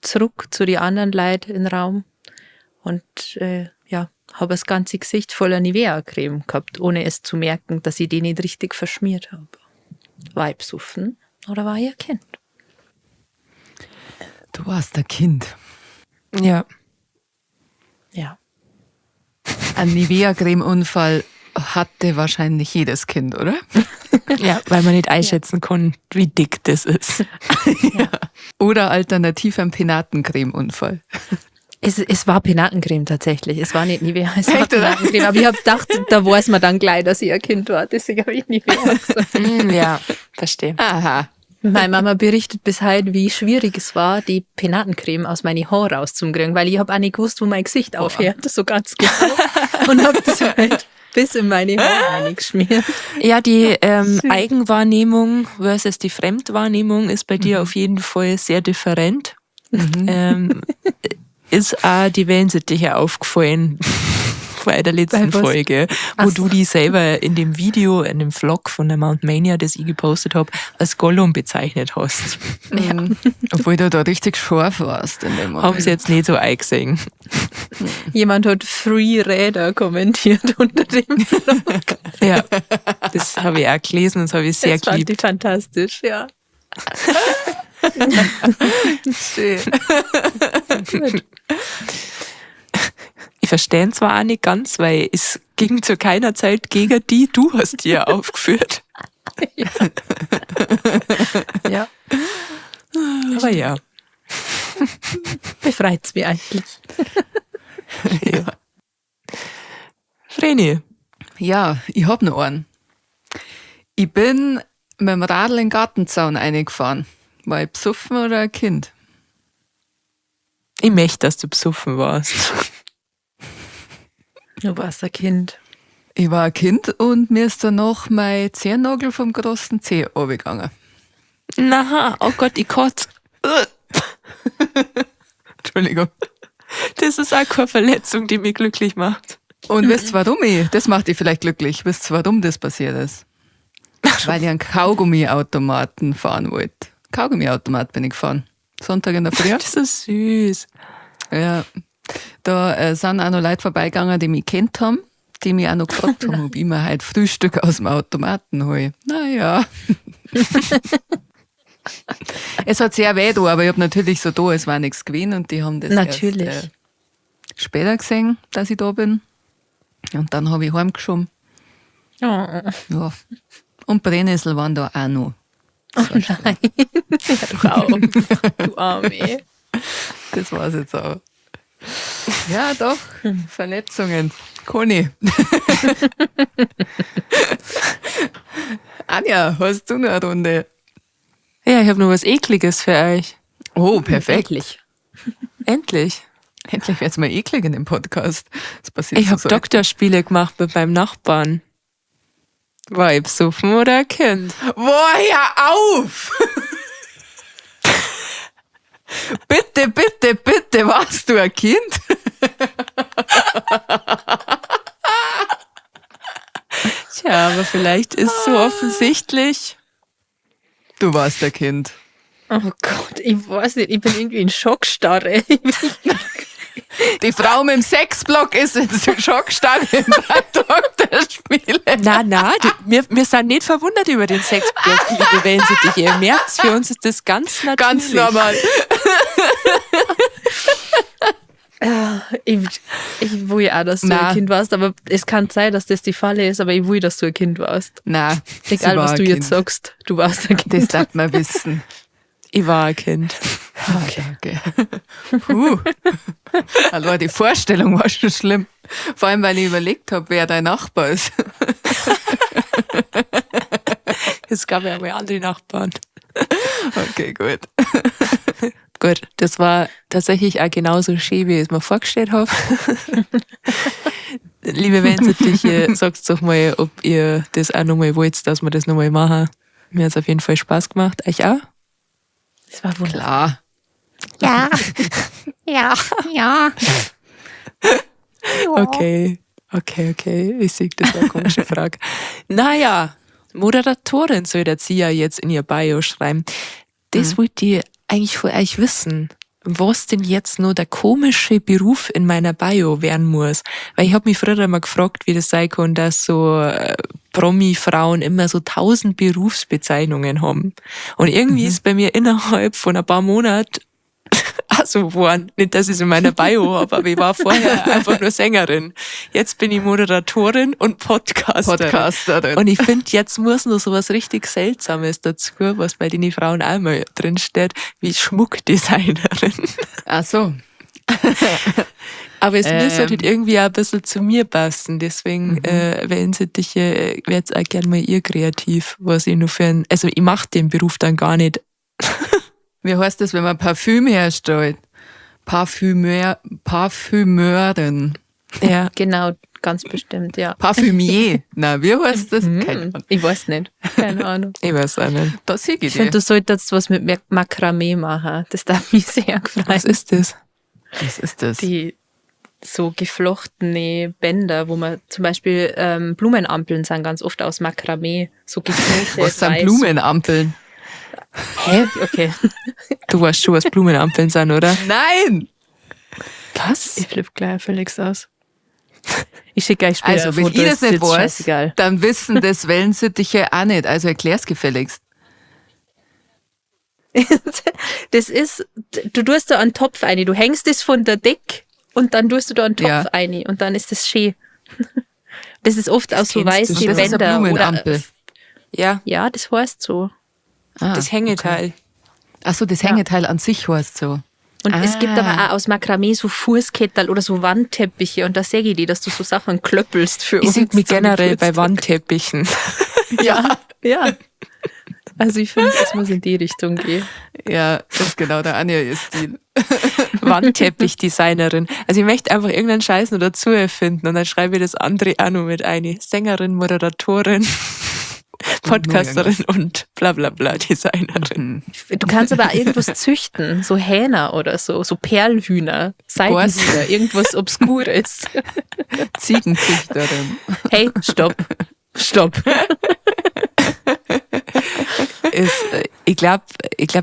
zurück zu den anderen Leuten im Raum und hab das ganze Gesicht voller Nivea-Creme gehabt, ohne es zu merken, dass ich die nicht richtig verschmiert hab. War ich besoffen oder war ich ein Kind? Du warst ein Kind. Ja. Ja. Ein Nivea-Creme-Unfall hatte wahrscheinlich jedes Kind, oder? Ja, weil man nicht einschätzen kann, wie dick das ist. Ja. Oder alternativ ein Penatencreme-Unfall. Es war Penatencreme tatsächlich. Es war nicht Nivea, es war Echt, oder? Penatencreme. Aber ich hab gedacht, da weiß man dann gleich, dass ich ein Kind war. Deswegen hab ich Nivea gesagt. Ja, verstehe. Aha. Meine Mama berichtet bis heute, wie schwierig es war, die Penatencreme aus meinen Haaren rauszukriegen, weil ich hab auch nicht gewusst, wo mein Gesicht aufhört, so ganz genau. Und hab das halt bis in meine Haare reingeschmiert. Ja, die Süß. Eigenwahrnehmung versus die Fremdwahrnehmung ist bei dir auf jeden Fall sehr different. Ist auch die Wellensittiche aufgefallen bei der letzten Bei was? Folge, wo Ach so. du die selber in dem Video, in dem Vlog von der Mount Mania, das ich gepostet hab, als Gollum bezeichnet hast. Ja. Obwohl du da richtig scharf warst in dem Moment. Haben sie jetzt nicht so eingesehen. Jemand hat Free Räder kommentiert unter dem Vlog. Ja, das habe ich auch gelesen und das habe ich sehr Das fand geliebt. ich fantastisch, ja. Schön. Gut. Ich verstehe zwar auch nicht ganz, weil es ging zu keiner Zeit gegen die, du hast die ja aufgeführt. Ja. Ja. Aber ja. Befreit's mich eigentlich. Ja. Vreni. Ja, ich hab noch einen. Ich bin mit dem Radl in den Gartenzaun reingefahren. War ich besoffen oder ein Kind? Ich möchte, dass du besoffen warst. Du warst ein Kind. Ich war ein Kind und mir ist danach mein Zehennagel vom großen Zeh runtergegangen. Na, oh Gott, ich kotze. Entschuldigung. Das ist auch keine Verletzung, die mich glücklich macht. Und wisst ihr, warum ich? Das macht dich vielleicht glücklich. Wisst ihr, warum das passiert ist? Weil ich einen Kaugummiautomaten fahren wollte. Kaugummiautomat bin ich gefahren. Sonntag in der Früh. Das ist süß. Ja. Da sind auch noch Leute vorbeigegangen, die mich kennt haben, die mich auch noch gefragt haben, ob ich mir heute Frühstück aus dem Automaten hole. Naja. Es hat sehr weh da, aber ich hab natürlich so da, es war nichts gewesen und die haben das erst später gesehen, dass ich da bin. Und dann hab ich heimgeschoben. Oh. Ja. Und Brennnessel waren da auch noch. Oh nein. Hör doch auf. Du Arme. Das war's jetzt auch. Ja, doch. Verletzungen. Conny. Anja, hast du noch eine Runde? Ja, ich hab noch was Ekliges für euch. Oh, perfekt. Endlich. Endlich. Endlich wird's mal eklig in dem Podcast. Das passiert Ich so hab selten. Doktorspiele gemacht mit meinem Nachbarn. War ich besoffen oder ein Kind? Boah, hör auf! Bitte, bitte, bitte, warst du ein Kind? Tja, aber vielleicht ist so offensichtlich. Du warst ein Kind. Oh Gott, ich weiß nicht, ich bin irgendwie in Schockstarre. Die Frau mit dem Sexblock ist in Schockstarre im Beitrag der Spiele. Na, na, wir sind nicht verwundert über den Sexblock, liebe Wellensittiche. Ihr merkt's, für uns ist das ganz natürlich. Ganz normal. Ich will auch, dass du Na. ein Kind warst, aber es kann sein, dass das die Falle ist, aber ich will, dass du ein Kind warst. Na, Egal, sie war was ein du Kind. jetzt sagst, du warst ein Kind. Das darf man wissen. Ich war ein Kind. Okay. Okay. Puh. Allein die Vorstellung war schon schlimm. Vor allem, weil ich überlegt habe, wer dein Nachbar ist. Es gab ja mal andere Nachbarn. Okay, gut. Gut, das war tatsächlich auch genauso schön, wie ich es mir vorgestellt habe. Liebe Wellensittiche, sagt doch mal, ob ihr das auch nochmal wollt, dass wir das nochmal machen. Mir hat es auf jeden Fall Spaß gemacht. Euch auch? Das war wunderbar. Klar. Ja. Ja. Ja. Okay, okay. Ich sehe, das war eine komische Frage. Naja, Moderatorin soll der Zia jetzt in ihr Bio schreiben. Das wollte ich eigentlich von euch wissen, was denn jetzt nur der komische Beruf in meiner Bio werden muss. Weil ich habe mich früher immer gefragt, wie das sein kann, dass so Promi-Frauen immer so 1000 Berufsbezeichnungen haben. Und irgendwie ist bei mir innerhalb von ein paar Monaten also geworden. Nicht, dass ich es in meiner Bio habe, aber ich war vorher einfach nur Sängerin. Jetzt bin ich Moderatorin und Podcasterin. Podcasterin. Und ich finde, jetzt muss noch sowas richtig Seltsames dazu, was bei den Frauen auch mal drin steht, wie Schmuckdesignerin. Ach so. Aber es muss halt irgendwie auch ein bisschen zu mir passen. Deswegen, Wellensittiche, werd's auch gern mal ihr kreativ, was ich nur für ein, also ich mach den Beruf dann gar nicht. Wie heißt das, wenn man Parfüm herstellt? Parfümeurin. Ja. Genau, ganz bestimmt, ja. Parfümier. Na, wie heißt das? Keine Ahnung. Ich weiß nicht. Keine Ahnung. Ich weiß auch nicht. Da sehe ich Ich finde, dich. du solltest was mit Makramee machen. Das darf mich sehr freuen. Was ist das? Was ist das? Die so geflochtene Bänder, wo man zum Beispiel Blumenampeln sind ganz oft aus Makramee, so geknotet. Was sind weiß. Blumenampeln? Hä? Okay, Du weißt schon, was Blumenampeln sind, oder? Nein! Was? ich flippe gleich völlig aus. Ich schicke euch später Also, ein wenn Foto, ich das ist nicht jetzt weiß, scheißegal. dann wissen das Wellensittiche auch nicht. Also erklär's gefälligst. Das ist, du tust da einen Topf rein, du hängst das von der Deck und dann tust du da einen Topf Ja. rein und dann ist das schön. Das ist oft aus so kennst du weißen schon. Das ist eine Bänder. Oder, Blumenampel. Ja, ja, das heißt so. Ah, das Hängeteil. Ach so, das Hängeteil an sich heißt so. Und es gibt Ah. aber auch aus Makramee so Fußkettel oder so Wandteppiche und da sehe ich die, dass du so Sachen klöppelst für Ich uns. sehe mich zum generell bei Geburtstag. Wandteppichen. Ja. Ja. Also ich finde, es muss in die Richtung gehen. Ja, das ist genau der Anja ihr Stil. Wandteppichdesignerin. Also ich möchte einfach irgendeinen Scheiß noch dazu erfinden und dann schreibe ich das andere auch noch mit ein. Sängerin, Moderatorin, Podcasterin und bla bla bla Designerin. Du kannst aber auch irgendwas züchten, so Hähner oder so, so Perlhühner, Seidenhühner, irgendwas Obskures. Ziegenzüchterin. Hey, stopp. Stopp. Ist, ich glaube,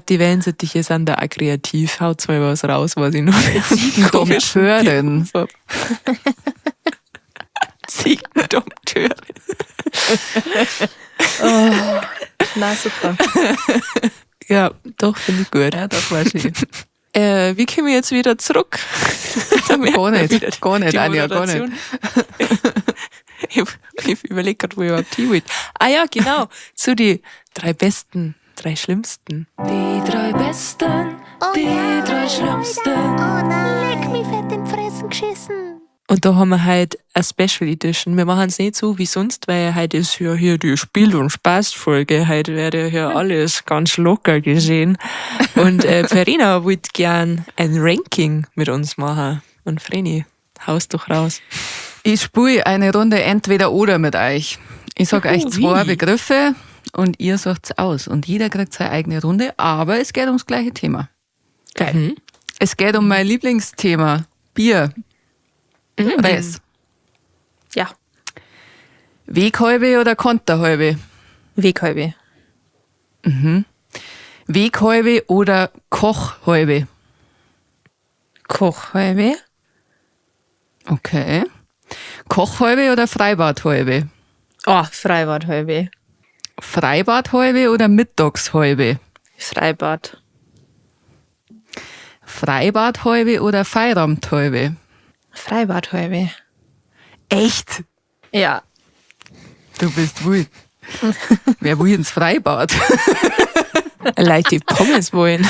die Wellensittiche sind da auch kreativ. Haut mal was raus, was ich noch Ziegendompteurin. Ziegendompteurin. Oh, na super. Ja, doch, finde ich gut. Ja, das war schön. Wie kommen wir jetzt wieder zurück? Da merkt Gar man nicht, wieder gar nicht, die Anja, gar nicht. Moderation. Ich überlege gerade, wo ich überhaupt hin will. Ah ja, genau. Zu die 3 besten, 3 schlimmsten. Die 3 besten, die 3 schlimmsten. Oh nein. Leck mich fett in die Fressen geschissen. Und da haben wir halt eine Special Edition. Wir machen es nicht so wie sonst, weil heute ist ja hier die Spiel- und Spaßfolge. Heute wird ja hier alles ganz locker gesehen. Und Verena wollte gern ein Ranking mit uns machen. Und Vreni, haust doch raus. Ich spiele eine Runde Entweder-Oder mit euch. Ich sag euch 2 Begriffe und ihr sagt's aus. Und jeder kriegt seine eigene Runde, aber es geht ums gleiche Thema. Geil. Mhm. Es geht um mein Lieblingsthema, Bier. Res. Ja. Weghalbe oder Konterhalbe? Weghalbe. Weghalbe oder Kochhalbe? Kochhalbe. Okay. Kochhalbe oder Freibadhalbe? Oh, Freibadhalbe. Freibadhalbe oder Mittagshalbe? Freibad. Freibadhalbe oder Feierabendhalbe? Freibadhalbe. Echt? Ja. Du bist wild. Wer will ins Freibad? Leute, die Pommes wollen.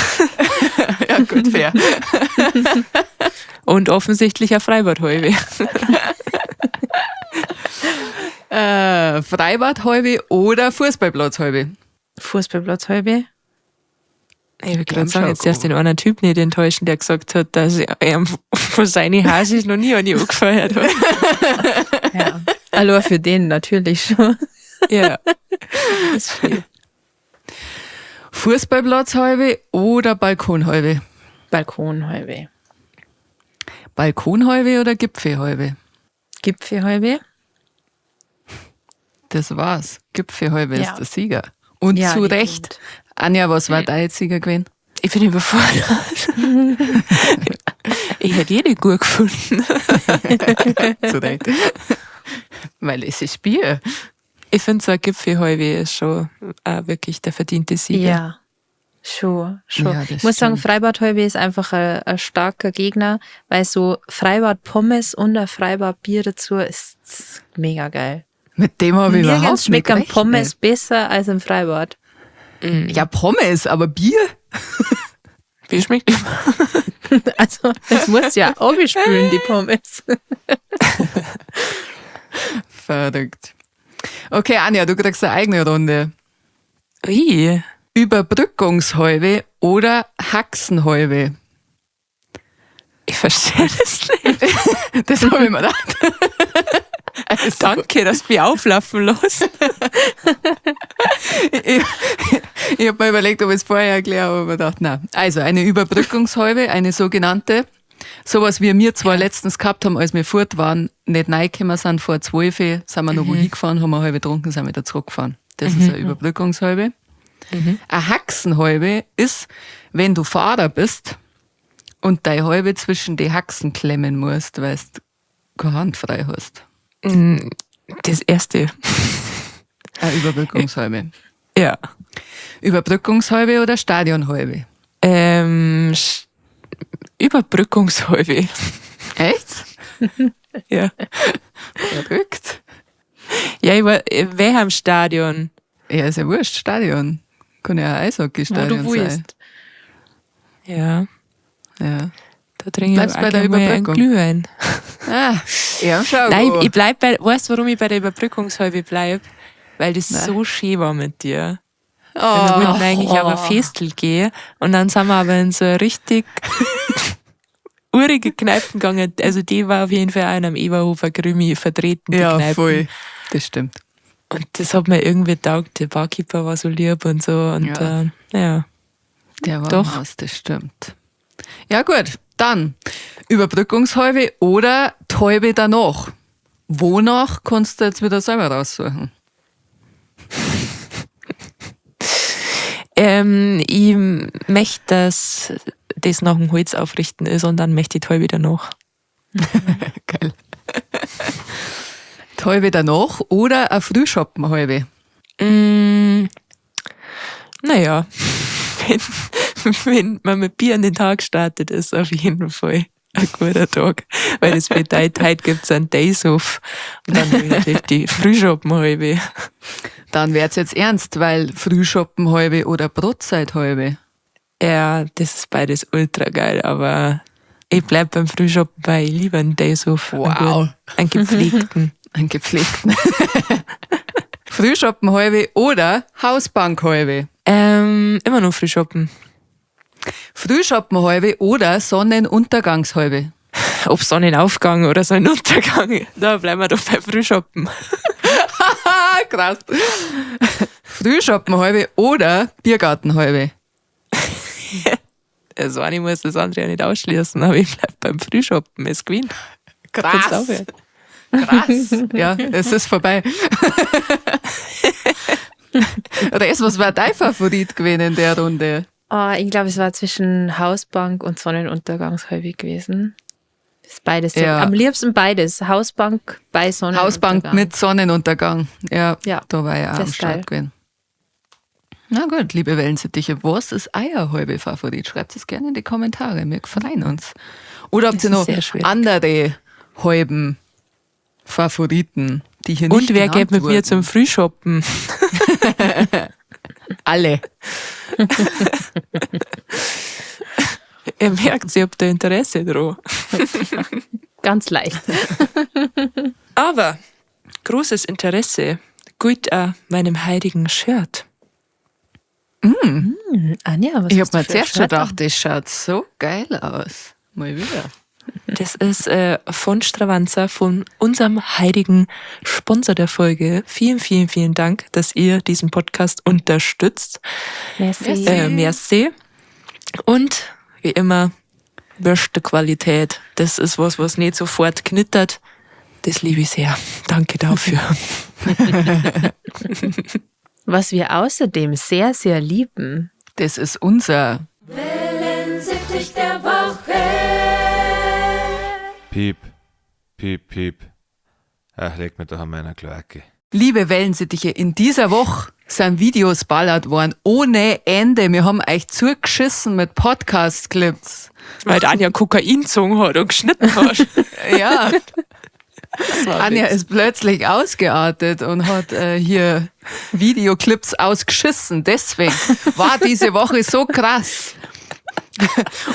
Ja, gut, fair. Und offensichtlich ein Freibadhalbe. Freibadhalbe oder Fußballplatzhalbe? Fußballplatzhalbe. Ich will gerade sagen, jetzt darfst du den einen Typ nicht enttäuschen, der gesagt hat, dass er von seinen Hasis noch nie eine angefeuert hat. Ja. Hallo, für den natürlich schon. Ja. Das ist viel. Fußballplatzhalbe oder Balkonhalbe? Balkonhalbe. Balkonhalbe oder Gipfelhalbe? Gipfelhalbe. Das war's. Gipfelhalbe Ja. ist der Sieger. Und Ja, zu die Recht. kommt. Anja, was war dein Sieger gewesen? Ich bin überfordert. Ich hätte jede gut gefunden. Zu Recht. Weil es ist Bier. Ich finde, so ein Gipfelhalbe ist schon auch wirklich der verdiente Sieger. Ja. Schon, schon. Ja, das ich muss sagen, stimmt. Freibadhalbe ist einfach ein starker Gegner, weil so Freibad-Pommes und ein Freibad-Bier dazu ist mega geil. Mit dem habe ich Nirgends überhaupt nicht schmeckt ein gerechnet. Pommes besser als im Freibad. Ja, Pommes, aber Bier? Bier schmeckt immer. Also, das muss ja auch spülen, die Pommes. Verrückt. Okay, Anja, du kriegst eine eigene Runde. Ui. Überbrückungshalbe oder Haxenhalbe? Ich verstehe das nicht. Das habe ich mir gedacht. Also, Danke, dass du mich auflaufen lässt. Ich habe mir überlegt, ob ich es vorher erkläre, aber mir gedacht, nein. Also eine Überbrückungshalbe, eine sogenannte. Sowas wie wir zwar letztens gehabt haben, als wir fort waren, nicht reingekommen sind, vor 12 sind wir noch wo hingefahren, haben wir halbe getrunken, sind wieder zurückgefahren. Das ist eine Überbrückungshalbe. Eine Haxenhalbe ist, wenn du Fahrer bist und deine Halbe zwischen die Haxen klemmen musst, weil du keine Hand frei hast. Das erste. Eine Überbrückungshalbe. Ja. Überbrückungshalbe oder Stadionhalbe? Überbrückungshalbe. Echt? Ja. Verrückt. Ja, ich war, wer am Stadion? Ja, ist ja wurscht, Stadion. Kann ja ein Wo Eishockey-Stadion du sein. willst. Ja, Ja. da trinke ich Bleibst auch bei der gerne mal einen Überbrückung. Glühwein. Ah, ja, schau. Nein, ich bleib bei, weißt du, warum ich bei der Überbrückungshalbe bleib? Weil das Nein. so schön war mit dir. oh. Wir wollten eigentlich auf ein Festel gehen und dann sind wir aber in so eine richtig urige Kneipen gegangen. Also die war auf jeden Fall auch in einem Eberhofer Krimi vertreten, die Ja, Kneipen. voll. Das stimmt. Und das hat mir irgendwie taugt. Der Barkeeper war so lieb und so. Und Ja. ja. Der war Doch. Maus, das stimmt. Ja, gut. Dann Überbrückungshalbe oder Täube danach. Wonach kannst du jetzt wieder selber raussuchen? Ich möchte, dass das nach dem Holz aufrichten ist und dann möchte ich die Täube danach. Geil. Täube danach oder eine Frühschoppenhalbe? Naja, wenn man mit Bier an den Tag startet, ist auf jeden Fall ein guter Tag. Weil das bedeutet, heute gibt es einen Days-Off. Und dann habe ich natürlich die Frühschoppenhalbe. Dann wird's jetzt ernst, weil Frühschoppenhalbe oder Brotzeithalbe. Ja, das ist beides ultra geil, aber ich bleib beim Frühschoppen, weil ich lieber einen Days-Off. Wow. Einen, guten, einen gepflegten. Einen gepflegten. Frühschoppenhalbe oder Hausbankhalbe. Immer noch Frühschoppen. Frühschoppenhalbe oder Sonnenuntergangshalbe. Ob Sonnenaufgang oder Sonnenuntergang, da bleiben wir doch bei Frühschoppen. Ah, krass. Frühschoppenhalbe oder Biergartenhalbe. Also eine muss das andere ja nicht ausschließen, aber ich bleib beim Frühschoppen, es gewinnt. Kannst Krass. aufhören. Krass. Ja, es ist vorbei. Res, was war dein Favorit gewesen in der Runde? Oh, ich glaube, es war zwischen Hausbank und Sonnenuntergangshalbe gewesen. Das ist beides. Ja. Am liebsten beides. Hausbank bei Sonnenuntergang. Hausbank mit Sonnenuntergang. Ja, Ja, da war ich auch das am ist geil. Start gewesen. Na gut, liebe Wellensittiche, was ist euer halbe Favorit? Schreibt es gerne in die Kommentare, wir freuen uns. Oder habt Das ihr ist noch sehr schwierig. andere halben Favoriten, die hier nicht Und wer genannt geht mit mir wurden? zum Frühshoppen? Alle. Ihr merkt, ich hab da Interesse dran. Ganz leicht. Aber großes Interesse gilt auch meinem heiligen Shirt. Anja, was Ich hast hab mir du für ein zuerst schon Shirt an? gedacht, das schaut so geil aus. Mal wieder. Das ist von Stravanza, von unserem heiligen Sponsor der Folge. Vielen, vielen, vielen Dank, dass ihr diesen Podcast unterstützt. Merci. Merci. Und wie immer, beste Qualität. Das ist was, was nicht sofort knittert. Das liebe ich sehr. Danke dafür. Was wir außerdem sehr, sehr lieben. Das ist unser Wellensittich der Woche. Piep, piep, piep. Ach, leg mir doch an meiner Kloake. Liebe Wellensittiche, in dieser Woche sind Videos ballert worden ohne Ende. Wir haben euch zugeschissen mit Podcast-Clips. Weil die Anja Kokain gezogen hat und geschnitten hat. Ja. Anja ist plötzlich ausgeartet und hat hier Videoclips ausgeschissen. Deswegen war diese Woche so krass.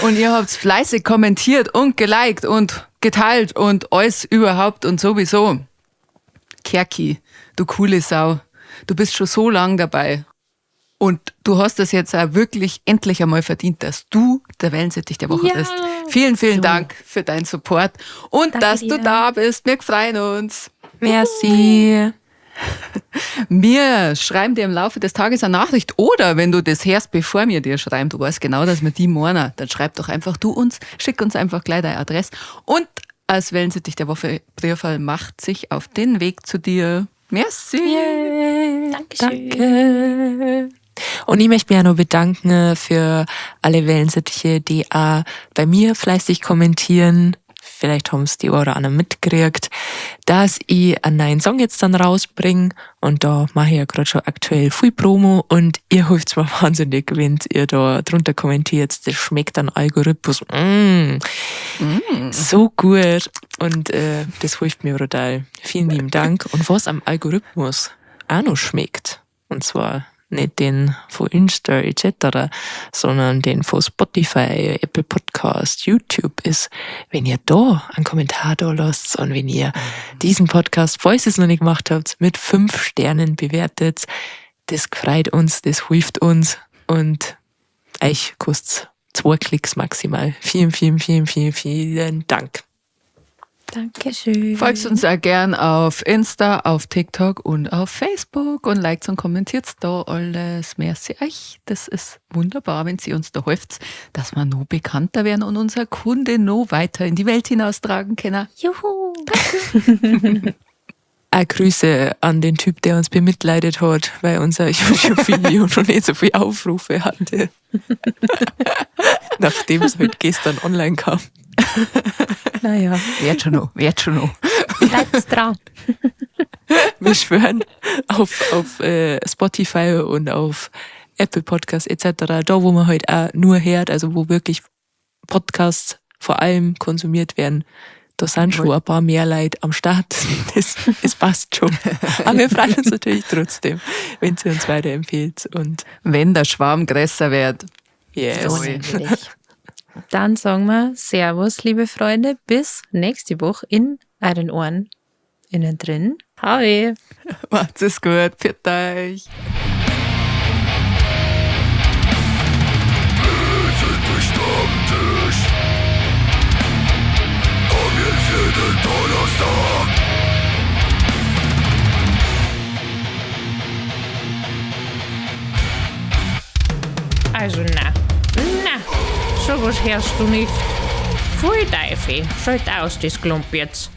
Und ihr habt's fleißig kommentiert und geliked und geteilt und alles überhaupt und sowieso. Kerki, du coole Sau, du bist schon so lang dabei. Und du hast das jetzt auch wirklich endlich einmal verdient, dass du der Wellensittich der Woche Ja. bist. Vielen, vielen Dank für deinen Support und Danke dass du dir. da bist. Wir freuen uns. Merci. Wir schreiben dir im Laufe des Tages eine Nachricht oder wenn du das hörst, bevor wir dir schreiben, du weißt genau, dass wir die meinen, dann schreib doch einfach du uns, schick uns einfach gleich deine Adresse und als Wellensittich der Woche Briefwahl macht sich auf den Weg zu dir. Merci. Dankeschön. Danke. Und ich möchte mich auch noch bedanken für alle Wellensittiche, die auch bei mir fleißig kommentieren. Vielleicht haben es die oder anderen mitgekriegt, dass ich einen neuen Song jetzt dann rausbringe. Und da mache ich ja gerade schon aktuell viel Promo und ihr hilft mir wahnsinnig, wenn ihr da drunter kommentiert. Das schmeckt dann Algorithmus. Mm. So gut. Und das hilft mir brutal. Vielen lieben Dank. Und was am Algorithmus auch noch schmeckt, und zwar nicht den von Insta etc., sondern den von Spotify, Apple Podcast, YouTube ist, wenn ihr da einen Kommentar da lasst und wenn ihr diesen Podcast, falls ihr es noch nicht gemacht habt, mit 5 Sternen bewertet, das freut uns, das hilft uns und euch kostet's 2 Klicks maximal. Vielen, vielen, vielen, vielen, vielen Dank. Dankeschön. Folgt uns auch gern auf Insta, auf TikTok und auf Facebook und liked und kommentiert da alles. Merci euch. Das ist wunderbar, wenn sie uns da hilft, dass wir noch bekannter werden und unser Kunde noch weiter in die Welt hinaustragen können. Juhu. Auch Grüße an den Typ, der uns bemitleidet hat, weil unser YouTube-Video noch nicht so viel Aufrufe hatte. Nachdem es halt gestern online kam. Naja. Wird schon noch, wird schon noch. Bleibt dran. Wir schwören auf Spotify und auf Apple Podcasts etc., da wo man halt auch nur hört, also wo wirklich Podcasts vor allem konsumiert werden, da sind schon ein paar mehr Leute am Start. Das passt schon. Aber wir freuen uns natürlich trotzdem, wenn sie uns weiterempfehlt. Und wenn der Schwarm größer wird. Yes. So nämlich. Dann sagen wir Servus, liebe Freunde, bis nächste Woche in euren Ohren. Innen drin. Hoi. Macht's es gut. Pfiat euch. Also na, na, sowas hörst du nicht. Pfui Teufel, schalt aus das Klump jetzt.